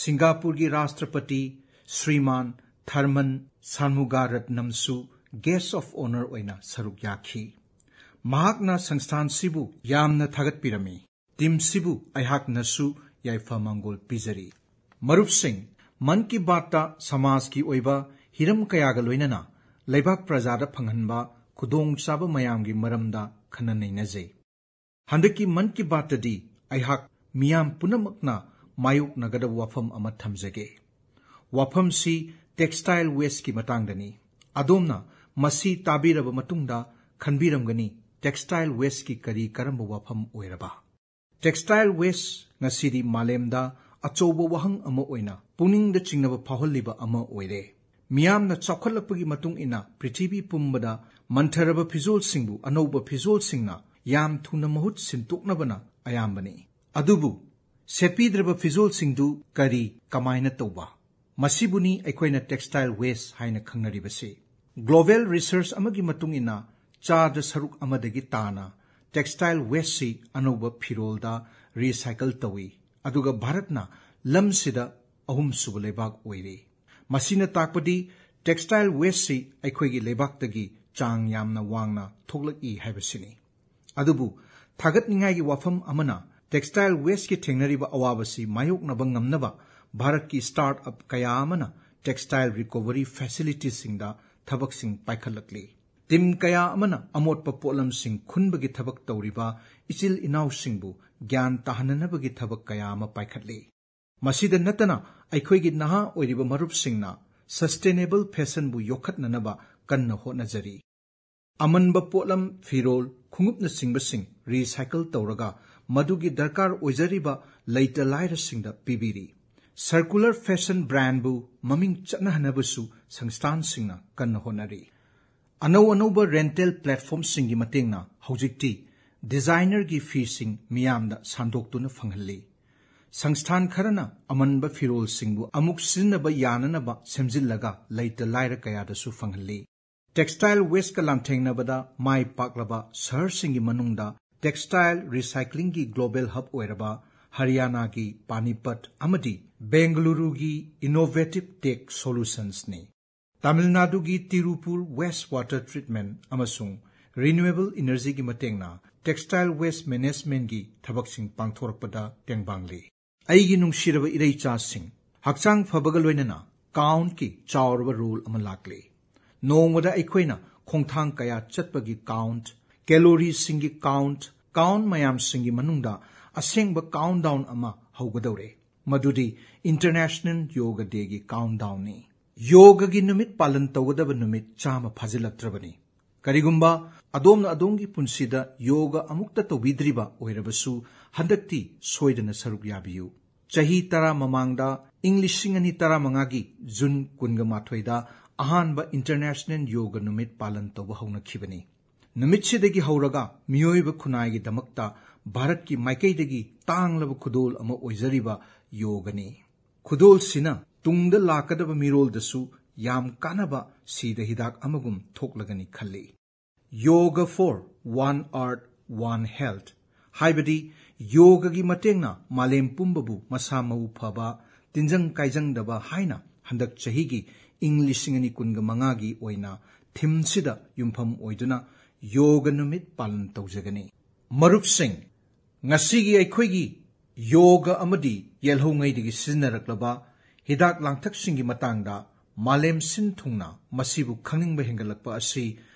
ꯁꯤꯡꯒꯥꯄꯨꯔꯒꯤ ꯔꯥꯁꯇ꯭ꯔꯄꯇꯤ ꯁ꯭ꯔꯤꯃꯥꯟ ꯊꯔꯃꯟ ꯁꯥꯟꯃꯨꯒꯥꯔꯠꯅꯝꯁꯨ ꯒꯦꯁ ꯑꯣꯐ ꯑꯣꯅꯔ ꯑꯣꯏꯅ ꯁꯔꯨꯛ ꯌꯥꯈꯤ꯫ ꯃꯍꯥꯛꯅ ꯁꯪꯁꯊꯥꯟꯁꯤꯕꯨ ꯌꯥꯝꯅ ꯊꯥꯒꯠꯄꯤꯔꯝꯃꯤ꯫ ꯇꯤꯝꯁꯤꯕꯨ ꯑꯩꯍꯥꯛꯅꯁꯨ ꯌꯥꯏꯐ ꯃꯪꯒꯣꯜ ꯄꯤꯖꯔꯤ꯫ ꯃꯔꯨꯞꯁꯤꯡ, ꯃꯟ ꯀꯤ ꯕꯥꯠꯇ ꯁꯃꯥꯖꯀꯤ ꯑꯣꯏꯕ ꯍꯤꯔꯝ ꯀꯌꯥꯒ ꯂꯣꯏꯅꯅ ꯂꯩꯕꯥꯛ ꯄ꯭ꯔꯖꯥꯗ ꯐꯪꯍꯟꯕ ꯈꯨꯗꯣꯡꯆꯥꯕ ꯃꯌꯥꯝꯒꯤ ꯃꯔꯝꯗ ꯈꯟꯅ ꯅꯩꯅꯖꯩ꯫ ꯍꯟꯗꯛꯀꯤ ꯃꯟ ꯀꯤ ꯕꯥꯠꯇꯗꯤ ꯑꯩꯍꯥꯛ ꯃꯤꯌꯥꯝ ꯄꯨꯝꯅꯃꯛꯅ ꯃꯥꯌꯣꯛꯅꯒꯗꯕ ꯋꯥꯐꯝ ꯑꯃ ꯊꯝꯖꯒꯦ꯫ ꯋꯥꯐꯝꯁꯤ ꯇꯦꯛꯁꯇꯥꯏꯜ ꯋꯦꯁꯀꯤ ꯃꯇꯥꯡꯗꯅꯤ꯫ ꯑꯗꯣꯝꯅ ꯃꯁꯤ ꯇꯥꯕꯤꯔꯕ ꯃꯇꯨꯡꯗ ꯈꯟꯕꯤꯔꯝꯒꯅꯤ, ꯇꯦꯛꯁꯇꯥꯏꯜ ꯋꯦꯁꯀꯤ ꯀꯔꯤ ꯀꯔꯝꯕ ꯋꯥꯐꯝ ꯑꯣꯏꯔꯕ? ꯇꯦꯛꯁꯇꯥꯏꯜ ꯋꯦꯁ ꯉꯁꯤꯗꯤ ꯃꯥꯂꯦꯝꯗ ꯑꯆꯧꯕ ꯋꯥꯍꯪ ꯑꯃ ꯑꯣꯏꯅ ꯄꯨꯛꯅꯤꯡꯗ ꯆꯤꯡꯅꯕ ꯐꯥꯎꯍꯜꯂꯤꯕ ꯑꯃ ꯑꯣꯏꯔꯦ꯫ ꯃꯤꯌꯥꯝꯅ ꯆꯥꯎꯈꯠꯂꯛꯄꯒꯤ ꯃꯇꯨꯡ ꯏꯟꯅ ꯄ꯭ꯔꯤꯊꯤꯕꯤ ꯄꯨꯝꯕꯗ ꯃꯟꯊꯔꯕ ꯐꯤꯖꯣꯜꯁꯤꯡꯕꯨ ꯑꯅꯧꯕ ꯐꯤꯖꯣꯜꯁꯤꯡꯅ ꯌꯥꯝ ꯊꯨꯅ ꯃꯍꯨꯠ ꯁꯤꯟꯗꯣꯛꯅꯕꯅ ꯑꯌꯥꯝꯕꯅꯤ꯫ ꯑꯗꯨꯕꯨ ꯁꯦꯠꯄꯤꯗ꯭ꯔꯕ ꯐꯤꯖꯣꯜꯁꯤꯡꯗꯨ ꯀꯔꯤ, ꯀꯃꯥꯏꯅ ꯇꯧꯕ? ꯃꯁꯤꯕꯨꯅꯤ ꯑꯩꯈꯣꯏꯅ ꯇꯦꯛꯁꯇꯥꯏꯜ ꯋꯦꯁ ꯍꯥꯏꯅ ꯈꯪꯅꯔꯤꯕꯁꯤ꯫ ꯒ꯭ꯂꯣꯕꯦꯜ ꯔꯤꯁꯔꯆ ꯑꯃꯒꯤ ꯃꯇꯨꯡ ꯏꯟꯅ ꯆꯥꯗ ꯁꯔꯨꯛ ꯑꯃꯗꯒꯤ ꯇꯥꯅ ꯇꯦꯛꯁꯇꯥꯏꯜ ꯋꯦꯁꯁꯤ ꯑꯅꯧꯕ ꯐꯤꯔꯣꯜꯗ ꯔꯤꯁꯥꯏꯀꯜ ꯇꯧꯏ, ꯑꯗꯨꯒ ꯚꯥꯔꯠꯅ ꯂꯝꯁꯤꯗ ꯑꯍꯨꯝꯁꯨꯕ ꯂꯩꯕꯥꯛ ꯑꯣꯏꯔꯤ꯫ ꯃꯁꯤꯅ ꯇꯥꯛꯄꯗꯤ Textile wasteꯁꯤ ꯑꯩꯈꯣꯏꯒꯤ ꯂꯩꯕꯥꯛꯇꯒꯤ ꯆꯥꯡ ꯌꯥꯝꯅ ꯋꯥꯡꯅ ꯊꯣꯛꯂꯛꯏ ꯍꯥꯏꯕꯁꯤꯅꯤ꯫ ꯑꯗꯨꯕꯨ ꯊꯥꯒꯠꯅꯤꯡꯉꯥꯏꯒꯤ ꯋꯥꯐꯝ ꯑꯃꯅ, textile wasteꯀꯤ ꯊꯦꯡꯅꯔꯤꯕ ꯑꯋꯥꯕꯁꯤ ꯃꯥꯌꯣꯛꯅꯕ ꯉꯝꯅꯕ ꯚꯥꯔꯠꯀꯤ startup ꯀꯌꯥ ꯑꯃꯅ textile recovery facilitiesꯁꯤꯡꯗ ꯊꯕꯛꯁꯤꯡ ꯄꯥꯏꯈꯠꯂꯛꯂꯤ꯫ Team ꯀꯌꯥ ꯑꯃꯅ ꯑꯃꯣꯠꯄ ꯄꯣꯠꯂꯝꯁꯤꯡ ꯈꯨꯟꯕꯒꯤ ꯊꯕꯛ ꯇꯧꯔꯤꯕ ꯏꯆꯤꯜ ꯏꯅꯥꯎꯁꯤꯡꯕꯨ ꯒ꯭ꯌꯥꯟ ꯇꯥꯍꯟꯅꯅꯕꯒꯤ ꯊꯕꯛ ꯀꯌꯥ ꯑꯃ ꯄꯥꯏꯈꯠꯂꯤ꯫ ꯃꯁꯤꯗ ꯅꯠꯇꯅ ꯑꯩꯈꯣꯏꯒꯤ ꯅꯍꯥ ꯑꯣꯏꯔꯤꯕ ꯃꯔꯨꯞꯁꯤꯡꯅ sustainable fashionꯕꯨ ꯌꯣꯛꯈꯠꯅꯅꯕ ꯀꯟꯅ ꯍꯣꯠꯅꯖꯔꯤ꯫ ꯑꯃꯟꯕ ꯄꯣꯠꯂꯝ, ꯐꯤꯔꯣꯜ, ꯈꯣꯡꯎꯞꯅꯆꯤꯡꯕꯁꯤꯡ recycle ꯇꯧꯔꯒ ꯃꯗꯨꯒꯤ ꯗꯔꯀꯥꯔ ꯑꯣꯏꯖꯔꯤꯕ ꯂꯩꯇ ꯂꯥꯏꯔꯁꯤꯡꯗ ꯄꯤꯕꯤꯔꯤ꯫ Circular fashion brandꯕꯨ ꯃꯃꯤꯡ ꯆꯠꯅꯍꯟꯅꯕꯁꯨ ꯁꯪꯁꯊꯥꯟꯁꯤꯡꯅ ꯀꯟꯅ ꯍꯣꯠꯅꯔꯤ꯫ ꯑꯅꯧ ꯑꯅꯧꯕ rental platformꯁꯤꯡꯒꯤ ꯃꯇꯦꯡꯅ ꯍꯧꯖꯤꯛꯇꯤ designerꯒꯤ ꯐꯤꯁꯤꯡ ꯃꯤꯌꯥꯝꯗ ꯁꯟꯗꯣꯛꯇꯨꯅ ꯐꯪꯍꯜꯂꯤ꯫ ꯁꯪꯁꯊꯥꯟ ꯈꯔꯅ ꯑꯃꯟꯕ ꯐꯤꯔꯣꯜꯁꯤꯡꯕꯨ ꯑꯃꯨꯛ ꯁꯤꯖꯤꯟꯅꯕ ꯌꯥꯅꯅꯕ ꯁꯦꯝꯖꯤꯜꯂꯒ ꯂꯩꯇ ꯂꯥꯏꯔ ꯀꯌꯥꯗꯁꯨ ꯐꯪꯍꯜꯂꯤ꯫ Textile wasteꯀ ꯂꯥꯟꯊꯦꯡꯅꯕꯗ ꯃꯥꯏ ꯄꯥꯛꯂꯕ ꯁꯍꯔꯁꯤꯡꯒꯤ ꯃꯅꯨꯡꯗ textile recyclingꯒꯤ global hub ꯑꯣꯏꯔꯕ ꯍꯔꯤꯌꯥꯅꯥꯒꯤ ꯄꯥꯅꯤꯄꯠ ꯑꯃꯗꯤ ꯕꯦꯡꯒꯂꯨꯔꯨꯒꯤ innovative tech solutionsꯅꯤ꯫ ꯇꯥꯃꯤꯜ ꯅꯥꯗꯨꯒꯤ ꯇꯤꯔꯨꯄꯨꯔ waste water treatment ꯑꯃꯁꯨꯡ renewable energyꯒꯤ ꯃꯇꯦꯡꯅ textile waste managementꯀꯤ ꯊꯕꯛꯁꯤꯡ ꯄꯥꯡꯊꯣꯔꯛꯄꯗ ꯇꯦꯡꯕꯥꯡꯂꯤ꯫ ꯑꯩꯒꯤ ꯅꯨꯡꯁꯤꯔꯕ ꯏꯔꯩꯆꯥꯁꯤꯡ, ꯍꯛꯆꯥꯡ ꯐꯕꯒ ꯂꯣꯏꯅꯅ countꯀꯤ ꯆꯥꯎꯔꯕ role ꯑꯃ ꯂꯥꯛꯂꯤ꯫ ꯅꯣꯡꯃꯗ ꯑꯩꯈꯣꯏꯅ ꯈꯣꯡꯊꯥꯡ ꯀꯌꯥ ꯆꯠꯄꯒꯤ count, calorie ꯁꯤꯡꯒꯤ count, count ꯃꯌꯥꯝꯁꯤꯡꯒꯤ ꯃꯅꯨꯡꯗ ꯑꯁꯦꯡꯕ countdown ꯑꯃ ꯍꯧꯒꯗꯧꯔꯦ꯫ ꯃꯗꯨꯗꯤ International Yoga Dayꯒꯤ countdownꯅꯤ꯫ ꯌꯣꯒꯒꯤ ꯅꯨꯃꯤꯠ ꯄꯥꯂꯟ ꯇꯧꯒꯗꯕ ꯅꯨꯃꯤꯠ ꯆꯥꯝꯃ ꯐꯥꯖꯤꯜꯂꯛꯇ꯭ꯔꯕꯅꯤ꯫ ꯀꯔꯤꯒꯨꯝꯕ ꯑꯗꯣꯝꯅ ꯑꯗꯣꯝꯒꯤ ꯄꯨꯟꯁꯤꯗ ꯌꯣꯒ ꯑꯃꯨꯛꯇ ꯇꯧꯕꯤꯗ꯭ꯔꯤꯕ ꯑꯣꯏꯔꯕꯁꯨ, ꯍꯟꯗꯛꯇꯤ ꯁꯣꯏꯗꯅ ꯁꯔꯨꯛ ꯌꯥꯕꯤꯌꯨ꯫ ꯆꯍꯤ ꯇꯔꯥ ꯃꯃꯥꯡꯗ, ꯏꯪ ꯂꯤꯁꯤꯡ ꯑꯅꯤ ꯇꯔꯥꯃꯉꯥꯒꯤ ꯖꯨꯟ ꯀꯨꯟꯃꯥꯊꯣꯏꯗ ꯑꯍꯥꯟꯕ International Yoga ꯅꯨꯃꯤꯠ ꯄꯥꯂꯟ ꯇꯧꯕ ꯍꯧꯅꯈꯤꯕꯅꯤ꯫ ꯅꯨꯃꯤꯠꯁꯤꯗꯒꯤ ꯍꯧꯔꯒ ꯃꯤꯑꯣꯏꯕ ꯈꯨꯟꯅꯥꯏꯒꯤꯗꯃꯛꯇ ꯚꯥꯔꯠꯀꯤ ꯃꯥꯏꯀꯩꯗꯒꯤ ꯇꯥꯡꯂꯕ ꯈꯨꯗꯣꯜ ꯑꯃ ꯑꯣꯏꯖꯔꯤꯕ ꯌꯣꯒꯅꯤ꯫ ꯈꯨꯗꯣꯜꯁꯤꯅ ꯇꯨꯡꯗ ꯂꯥꯛꯀꯗꯕ ꯃꯤꯔꯣꯜꯗꯁꯨ ꯌꯥꯝ ꯀꯥꯟꯅꯕ ꯁꯤꯗ ꯍꯤꯗꯥꯛ ꯑꯃꯒꯨꯝ ꯊꯣꯛꯂꯒꯅꯤ ꯈꯜꯂꯤ꯫ Yoga for One Earth, One Health ꯍꯥꯏꯕꯗꯤ ꯌꯣꯒꯒꯤ ꯃꯇꯦꯡꯅ ꯃꯥꯂꯦꯝ ꯄꯨꯝꯕꯕꯨ ꯃꯁꯥ ꯃꯎ ꯐꯕ, ꯇꯤꯟꯖꯪ ꯀꯥꯏꯖꯪꯗꯕ ꯍꯥꯏꯅ ꯍꯟꯗꯛ ꯆꯍꯤꯒꯤ ꯏꯪ ꯂꯤꯁꯤꯡ ꯑꯅꯤ ꯀꯨꯟꯒ ꯃꯉꯥꯒꯤ ꯑꯣꯏꯅ ꯊꯤꯝꯁꯤꯗ ꯌꯨꯝꯐꯝ ꯑꯣꯏꯗꯨꯅ ꯌꯣꯒ ꯅꯨꯃꯤꯠ ꯄꯥꯂꯟ ꯇꯧꯖꯒꯅꯤ꯫ ꯃꯔꯨꯞꯁꯤꯡ, ꯉꯁꯤꯒꯤ ꯑꯩꯈꯣꯏꯒꯤ ꯌꯣꯒ ꯑꯃꯗꯤ ꯌꯦꯜꯍꯧꯉꯩꯗꯒꯤ ꯁꯤꯖꯤꯟꯅꯔꯛꯂꯕ ꯍꯤꯗꯥꯛ ꯂꯥꯡꯊꯛꯁꯤꯡꯒꯤ ꯃꯇꯥꯡꯗ ꯃꯥꯂꯦꯝ ꯁꯤꯟ ꯊꯨꯡꯅ ꯃꯁꯤꯕꯨ ꯈꯪꯅꯤꯡꯕ ꯍꯦꯟꯒꯠꯂꯛꯄ ꯑꯁꯤ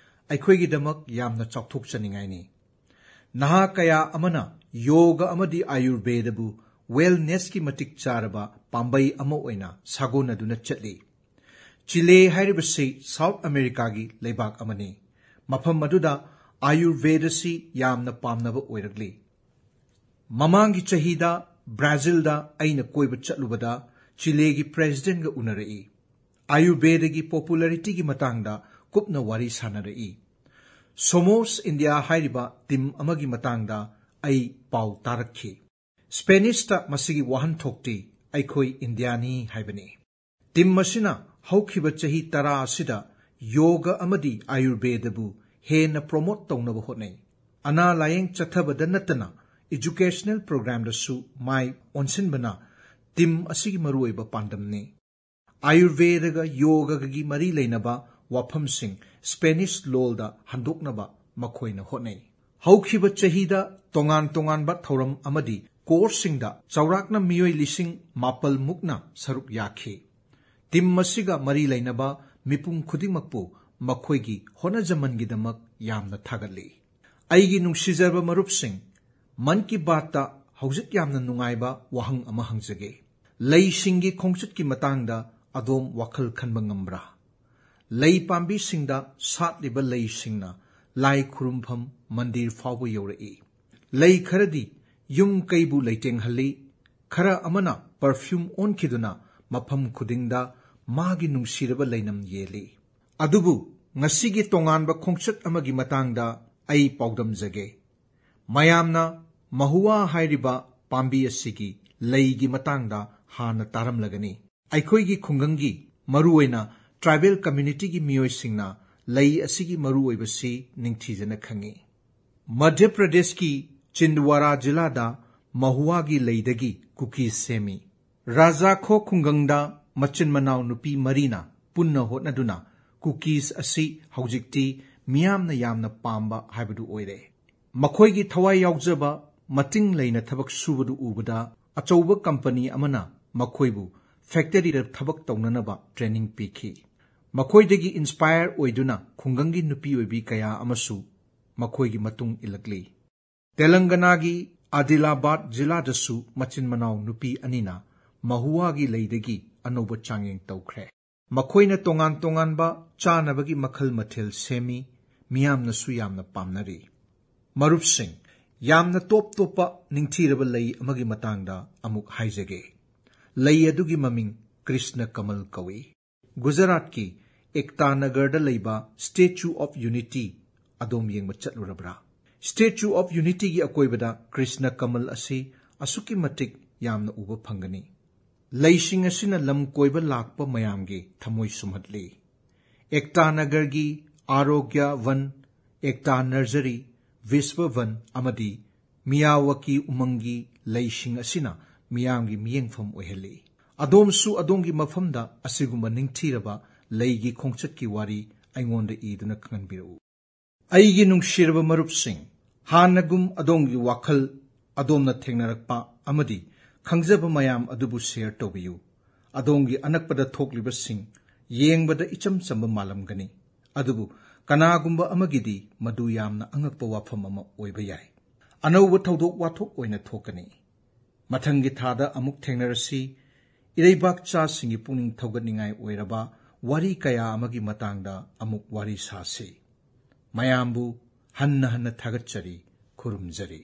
ꯑꯩꯈꯣꯏꯒꯤꯗꯃꯛ ꯌꯥꯝꯅ ꯆꯥꯎꯊꯣꯛꯆꯅꯤꯡꯉꯥꯏꯅꯤ꯫ ꯅꯍꯥ ꯀꯌꯥ ꯑꯃꯅ ꯌꯣꯒ ꯑꯃꯗꯤ ꯑꯥꯌꯨꯔꯚꯦꯗꯕꯨ ꯋꯦꯜꯅꯦꯁꯀꯤ ꯃꯇꯤꯛ ꯆꯥꯔꯕ ꯄꯥꯝꯕꯩ ꯑꯃ ꯑꯣꯏꯅ ꯁꯥꯒꯣꯟꯅꯗꯨꯅ ꯆꯠꯂꯤ꯫ ꯆꯤꯂꯦ ꯍꯥꯏꯔꯤꯕꯁꯤ ꯁꯥꯎꯠ ꯑꯃꯦꯔꯤꯀꯥꯒꯤ ꯂꯩꯕꯥꯛ ꯑꯃꯅꯤ꯫ ꯃꯐꯝ ꯑꯗꯨꯗ ꯑꯥꯌꯨꯔꯚꯦꯗꯁꯤ ꯌꯥꯝꯅ ꯄꯥꯝꯅꯕ ꯑꯣꯏꯔꯛꯂꯤ꯫ ꯃꯃꯥꯡꯒꯤ ꯆꯍꯤꯗ ꯕ꯭ꯔꯥꯖꯤꯜꯗ ꯑꯩꯅ ꯀꯣꯏꯕ ꯆꯠꯂꯨꯕꯗ ꯆꯤꯂꯦꯒꯤ ꯄ꯭ꯔꯦꯁꯤꯗꯦꯟꯠꯒ ꯎꯅꯔꯛꯏ꯫ ꯑꯥꯌꯨꯔꯚꯦꯗꯒꯤ ꯄꯣꯄꯨꯂꯔꯤꯇꯤꯒꯤ ꯃꯇꯥꯡꯗ ꯀꯨꯞꯅ ꯋꯥꯔꯤ ꯁꯥꯟꯅꯔꯛꯏ꯫ ꯁꯣꯃꯣꯁ ꯏꯟꯗꯤꯌꯥ ꯍꯥꯏꯔꯤꯕ ꯇꯤꯝ ꯑꯃꯒꯤ ꯃꯇꯥꯡꯗ ꯑꯩ ꯄꯥꯎ ꯇꯥꯔꯛꯈꯤ꯫ ꯁ꯭ꯄꯦꯅꯤꯁꯇ ꯃꯁꯤꯒꯤ ꯋꯥꯍꯟꯊꯣꯛꯇꯤ "ꯑꯩꯈꯣꯏ ꯏꯟꯗꯤꯌꯥꯅꯤ" ꯍꯥꯏꯕꯅꯤ꯫ ꯇꯤꯝ ꯑꯁꯤꯅ ꯍꯧꯈꯤꯕ ꯆꯍꯤ ꯇꯔꯥ ꯑꯁꯤꯗ ꯌꯣꯒ ꯑꯃꯗꯤ ꯑꯥꯌꯨꯔꯚꯦꯗꯕꯨ ꯍꯦꯟꯅ ꯄ꯭ꯔꯣꯃꯣꯠ ꯇꯧꯅꯕ ꯍꯣꯠꯅꯩ꯫ ꯑꯅꯥ ꯂꯥꯌꯦꯡ ꯆꯠꯊꯕꯗ ꯅꯠꯇꯅ ꯏꯖꯨꯀꯦꯁꯅꯦꯜ ꯄ꯭ꯔꯣꯒ꯭ꯔꯥꯝꯗꯁꯨ ꯃꯥꯏ ꯑꯣꯟꯁꯤꯟꯕꯅ ꯇꯤꯝ ꯑꯁꯤꯒꯤ ꯃꯔꯨꯑꯣꯏꯕ ꯄꯥꯟꯗꯝꯅꯤ꯫ ꯑꯥꯌꯨꯔꯚꯦꯗꯒ ꯌꯣꯒꯒꯤ ꯃꯔꯤ ꯂꯩꯅꯕ ꯋꯥꯐꯝꯁꯤꯡ ꯁ꯭ꯄꯦꯅꯤꯁ ꯂꯣꯜꯗ ꯍꯟꯗꯣꯛꯅꯕ ꯃꯈꯣꯏꯅ ꯍꯣꯠꯅꯩ꯫ ꯍꯧꯈꯤꯕ ꯆꯍꯤꯗ ꯇꯣꯉꯥꯟ ꯇꯣꯉꯥꯟꯕ ꯊꯧꯔꯝ ꯑꯃꯗꯤ ꯀꯣꯔꯁꯁꯤꯡꯗ ꯆꯥꯎꯔꯥꯛꯅ ꯃꯤꯑꯣꯏ ꯂꯤꯁꯤꯡ ꯃꯥꯄꯜ ꯃꯨꯛꯅ ꯁꯔꯨꯛ ꯌꯥꯈꯤ꯫ ꯇꯤꯝ ꯑꯁꯤꯒ ꯃꯔꯤ ꯂꯩꯅꯕ ꯃꯤꯄꯨꯝ ꯈꯨꯗꯤꯡꯃꯛꯄꯨ ꯃꯈꯣꯏꯒꯤ ꯍꯣꯠꯅꯖꯃꯟꯒꯤꯗꯃꯛ ꯌꯥꯝꯅ ꯊꯥꯒꯠꯂꯤ꯫ ꯑꯩꯒꯤ ꯅꯨꯡꯁꯤꯖꯔꯕ ꯃꯔꯨꯞꯁꯤꯡ, ꯃꯟ ꯀꯤ ꯕꯥꯠꯇ ꯍꯧꯖꯤꯛ ꯌꯥꯝꯅ ꯅꯨꯡꯉꯥꯏꯕ ꯋꯥꯍꯪ ꯑꯃ ꯍꯪꯖꯒꯦ꯫ ꯂꯩꯁꯤꯡꯒꯤ ꯈꯣꯡꯆꯠꯀꯤ ꯃꯇꯥꯡꯗ ꯑꯗꯣꯝ ꯋꯥꯈꯜ ꯈꯟꯕ ꯉꯝꯕ꯭ꯔꯥ? ꯂꯩ ꯄꯥꯝꯕꯤꯁꯤꯡꯗ ꯁꯥꯠꯂꯤꯕ ꯂꯩꯁꯤꯡꯅ ꯂꯥꯏ ꯈꯨꯔꯨꯝꯐꯝ ꯃꯟꯗꯤꯔ ꯐꯥꯎꯕ ꯌꯧꯔꯛꯏ꯫ ꯂꯩ ꯈꯔꯗꯤ ꯌꯨꯝ ꯀꯩꯕꯨ ꯂꯩꯇꯦꯡꯍꯜꯂꯤ, ꯈꯔ ꯑꯃꯅ ꯄꯔꯐ꯭ꯌꯨꯝ ꯑꯣꯟꯈꯤꯗꯨꯅ ꯃꯐꯝ ꯈꯨꯗꯤꯡꯗ ꯃꯥꯒꯤ ꯅꯨꯡꯁꯤꯔꯕ ꯂꯩꯅꯝ ꯌꯦꯜꯂꯤ꯫ ꯑꯗꯨꯕꯨ ꯉꯁꯤꯒꯤ ꯇꯣꯉꯥꯟꯕ ꯈꯣꯡꯆꯠ ꯑꯃꯒꯤ ꯃꯇꯥꯡꯗ ꯑꯩ ꯄꯥꯎꯗꯝꯖꯒꯦ꯫ ꯃꯌꯥꯝꯅ ꯃꯍꯨꯋꯥ ꯍꯥꯏꯔꯤꯕ ꯄꯥꯝꯕꯤ ꯑꯁꯤꯒꯤ ꯂꯩꯒꯤ ꯃꯇꯥꯡꯗ ꯍꯥꯟꯅ ꯇꯥꯔꯝꯂꯒꯅꯤ꯫ ꯑꯩꯈꯣꯏꯒꯤ ꯈꯨꯡꯒꯪꯒꯤ, ꯃꯔꯨꯑꯣꯏꯅ ꯇ꯭ꯔꯥꯏꯕꯦꯜ ꯀꯝꯃ꯭ꯌꯨꯅꯤꯇꯤꯒꯤ ꯃꯤꯑꯣꯏꯁꯤꯡꯅ ꯂꯩ ꯑꯁꯤꯒꯤ ꯃꯔꯨꯑꯣꯏꯕꯁꯤ ꯅꯤꯡꯊꯤꯖꯅ ꯈꯪꯏ꯫ ꯃꯙ꯭ꯌ ꯄ꯭ꯔꯗꯦꯁꯀꯤ ꯆꯤꯟꯗꯋꯥꯔꯥ ꯖꯤꯂꯥꯗ ꯃꯍꯨꯋꯥꯒꯤ ꯂꯩꯗꯒꯤ ꯀꯨꯀꯤꯁ ꯁꯦꯝꯃꯤ꯫ ꯔꯥꯖꯥꯈꯣ ꯈꯨꯡꯒꯪꯗ ꯃꯆꯤꯟ ꯃꯅꯥꯎ ꯅꯨꯄꯤ ꯃꯔꯤꯅ ꯄꯨꯟꯅ ꯍꯣꯠꯅꯗꯨꯅ ꯀꯨꯀꯤꯁ ꯑꯁꯤ ꯍꯧꯖꯤꯛꯇꯤ ꯃꯤꯌꯥꯝꯅ ꯌꯥꯝꯅ ꯄꯥꯝꯕ ꯍꯥꯏꯕꯗꯨ ꯑꯣꯏꯔꯦ꯫ ꯃꯈꯣꯏꯒꯤ ꯊꯋꯥꯏ ꯌꯥꯎꯖꯕ, ꯃꯇꯤꯡ ꯂꯩꯅ ꯊꯕꯛ ꯁꯨꯕꯗꯨ ꯎꯕꯗ ꯑꯆꯧꯕ ꯀꯝꯄꯅꯤ ꯑꯃꯅ ꯃꯈꯣꯏꯕꯨ ꯐꯦꯛꯇꯔꯤꯗ ꯊꯕꯛ ꯇꯧꯅꯅꯕ ꯇ꯭ꯔꯦꯅꯤꯡ ꯄꯤꯈꯤ꯫ ꯃꯈꯣꯏꯗꯒꯤ ꯏꯟꯁꯄꯥꯌꯔ ꯑꯣꯏꯗꯨꯅ ꯈꯨꯡꯒꯪꯒꯤ ꯅꯨꯄꯤ ꯑꯣꯏꯕꯤ ꯀꯌꯥ ꯑꯃꯁꯨ ꯃꯈꯣꯏꯒꯤ ꯃꯇꯨꯡ ꯏꯜꯂꯛꯂꯤ꯫ ꯇꯦꯂꯪꯒꯅꯥꯒꯤ ꯑꯥꯗꯤꯂꯥꯕꯥꯗ ꯖꯤꯂꯥꯗꯁꯨ ꯃꯆꯤꯟ ꯃꯅꯥꯎ ꯅꯨꯄꯤ ꯑꯅꯤꯅ ꯃꯍꯨꯋꯥꯒꯤ ꯂꯩꯗꯒꯤ ꯑꯅꯧꯕ ꯆꯥꯡꯌꯦꯡ ꯇꯧꯈ꯭ꯔꯦ꯫ ꯃꯈꯣꯏꯅ ꯇꯣꯉꯥꯟ ꯇꯣꯉꯥꯟꯕ ꯆꯥꯅꯕꯒꯤ ꯃꯈꯜ ꯃꯊꯦꯜ ꯁꯦꯝꯃꯤ, ꯃꯤꯌꯥꯝꯅꯁꯨ ꯌꯥꯝꯅ ꯄꯥꯝꯅꯔꯤ꯫ ꯃꯔꯨꯞꯁꯤꯡ, ꯌꯥꯝꯅ ꯇꯣꯞ ꯇꯣꯞꯄ ꯅꯤꯡꯊꯤꯔꯕ ꯂꯩ ꯑꯃꯒꯤ ꯃꯇꯥꯡꯗ ꯑꯃꯨꯛ ꯍꯥꯏꯖꯒꯦ꯫ ꯂꯩ ꯑꯗꯨꯒꯤ ꯃꯃꯤꯡ ꯀ꯭ꯔꯤꯁꯅ ꯀꯃꯜ ꯀꯧꯏ꯫ ꯒꯨꯖꯔꯥꯠꯀꯤ ꯑꯦꯛꯇꯥ ꯅꯒꯔꯗ ꯂꯩꯕ Statue of Unity ꯑꯗꯣꯝ ꯌꯦꯡꯕ ꯆꯠꯂꯨꯔꯕ꯭ꯔꯥ? Statue of Unityꯒꯤ ꯑꯀꯣꯏꯕꯗ ꯀ꯭ꯔꯤꯁꯅ ꯀꯃꯜ ꯑꯁꯤ ꯑꯁꯨꯛꯀꯤ ꯃꯇꯤꯛ ꯌꯥꯝꯅ ꯎꯕ ꯐꯪꯒꯅꯤ꯫ ꯂꯩꯁꯤꯡ ꯑꯁꯤꯅ ꯂꯝ ꯀꯣꯏꯕ ꯂꯥꯛꯄ ꯃꯌꯥꯝꯒꯤ ꯊꯃꯣꯏ ꯁꯨꯝꯍꯠꯂꯤ꯫ ꯑꯦꯛꯇꯥ ꯅꯒꯔꯒꯤ ꯑꯥꯔꯣꯒ꯭ꯌ ꯚꯟ, ꯑꯦꯛꯇꯥ ꯅꯔꯖꯔꯤ, ꯚꯤꯁ꯭ꯋ ꯚꯟ ꯑꯃꯗꯤ ꯃꯤꯌꯥꯋꯀꯤ ꯎꯃꯪꯒꯤ ꯂꯩꯁꯤꯡ ꯑꯁꯤꯅ ꯃꯤꯌꯥꯝꯒꯤ ꯃꯤꯌꯦꯡꯐꯝ ꯑꯣꯏꯍꯜꯂꯤ꯫ ꯑꯗꯣꯝꯁꯨ ꯑꯗꯣꯝꯒꯤ ꯃꯐꯝꯗ ꯑꯁꯤꯒꯨꯝꯕ ꯅꯤꯡꯊꯤꯔꯕ ꯂꯩꯒꯤ ꯈꯣꯡꯆꯠꯀꯤ ꯋꯥꯔꯤ ꯑꯩꯉꯣꯟꯗ ꯏꯗꯨꯅ ꯈꯪꯍꯟꯕꯤꯔꯛꯎ꯫ ꯑꯩꯒꯤ ꯅꯨꯡꯁꯤꯔꯕ ꯃꯔꯨꯞꯁꯤꯡ, ꯍꯥꯟꯅꯒꯨꯝ ꯑꯗꯣꯝꯒꯤ ꯋꯥꯈꯜ, ꯑꯗꯣꯝꯅ ꯊꯦꯡꯅꯔꯛꯄ ꯑꯃꯗꯤ ꯈꯪꯖꯕ ꯃꯌꯥꯝ ꯑꯗꯨꯕꯨ ꯁꯦꯌꯔ ꯇꯧꯕꯤꯌꯨ꯫ ꯑꯗꯣꯝꯒꯤ ꯑꯅꯛꯄꯗ ꯊꯣꯛꯂꯤꯕꯁꯤꯡ ꯌꯦꯡꯕꯗ ꯏꯆꯝ ꯆꯝꯕ ꯃꯥꯜꯂꯝꯒꯅꯤ, ꯑꯗꯨꯕꯨ ꯀꯅꯥꯒꯨꯝꯕ ꯑꯃꯒꯤꯗꯤ ꯃꯗꯨ ꯌꯥꯝꯅ ꯑꯉꯛꯄ ꯋꯥꯐꯝ ꯑꯃ ꯑꯣꯏꯕ ꯌꯥꯏ꯫ ꯑꯅꯧꯕ ꯊꯧꯗꯣꯛ ꯋꯥꯊꯣꯛ ꯑꯣꯏꯅ ꯊꯣꯛꯀꯅꯤ꯫ ꯃꯊꯪꯒꯤ ꯊꯥꯗ ꯑꯃꯨꯛ ꯊꯦꯡꯅꯔꯁꯤ꯫ ꯏꯔꯩꯕꯥꯛ ꯆꯥꯁꯤꯡꯒꯤ ꯄꯨꯛꯅꯤꯡ ꯊꯧꯒꯠꯅꯤꯡꯉꯥꯏ ꯑꯣꯏꯔꯕ ꯋꯥꯔꯤ ꯀꯌꯥ ꯑꯃꯒꯤ ꯃꯇꯥꯡꯗ ꯑꯃꯨꯛ ꯋꯥꯔꯤ ꯁꯥꯁꯤ꯫ ꯃꯌꯥꯝꯕꯨ ꯍꯟꯅ ꯍꯟꯅ ꯊꯥꯒꯠꯆꯔꯤ, ꯈꯨꯔꯨꯝꯖꯔꯤ꯫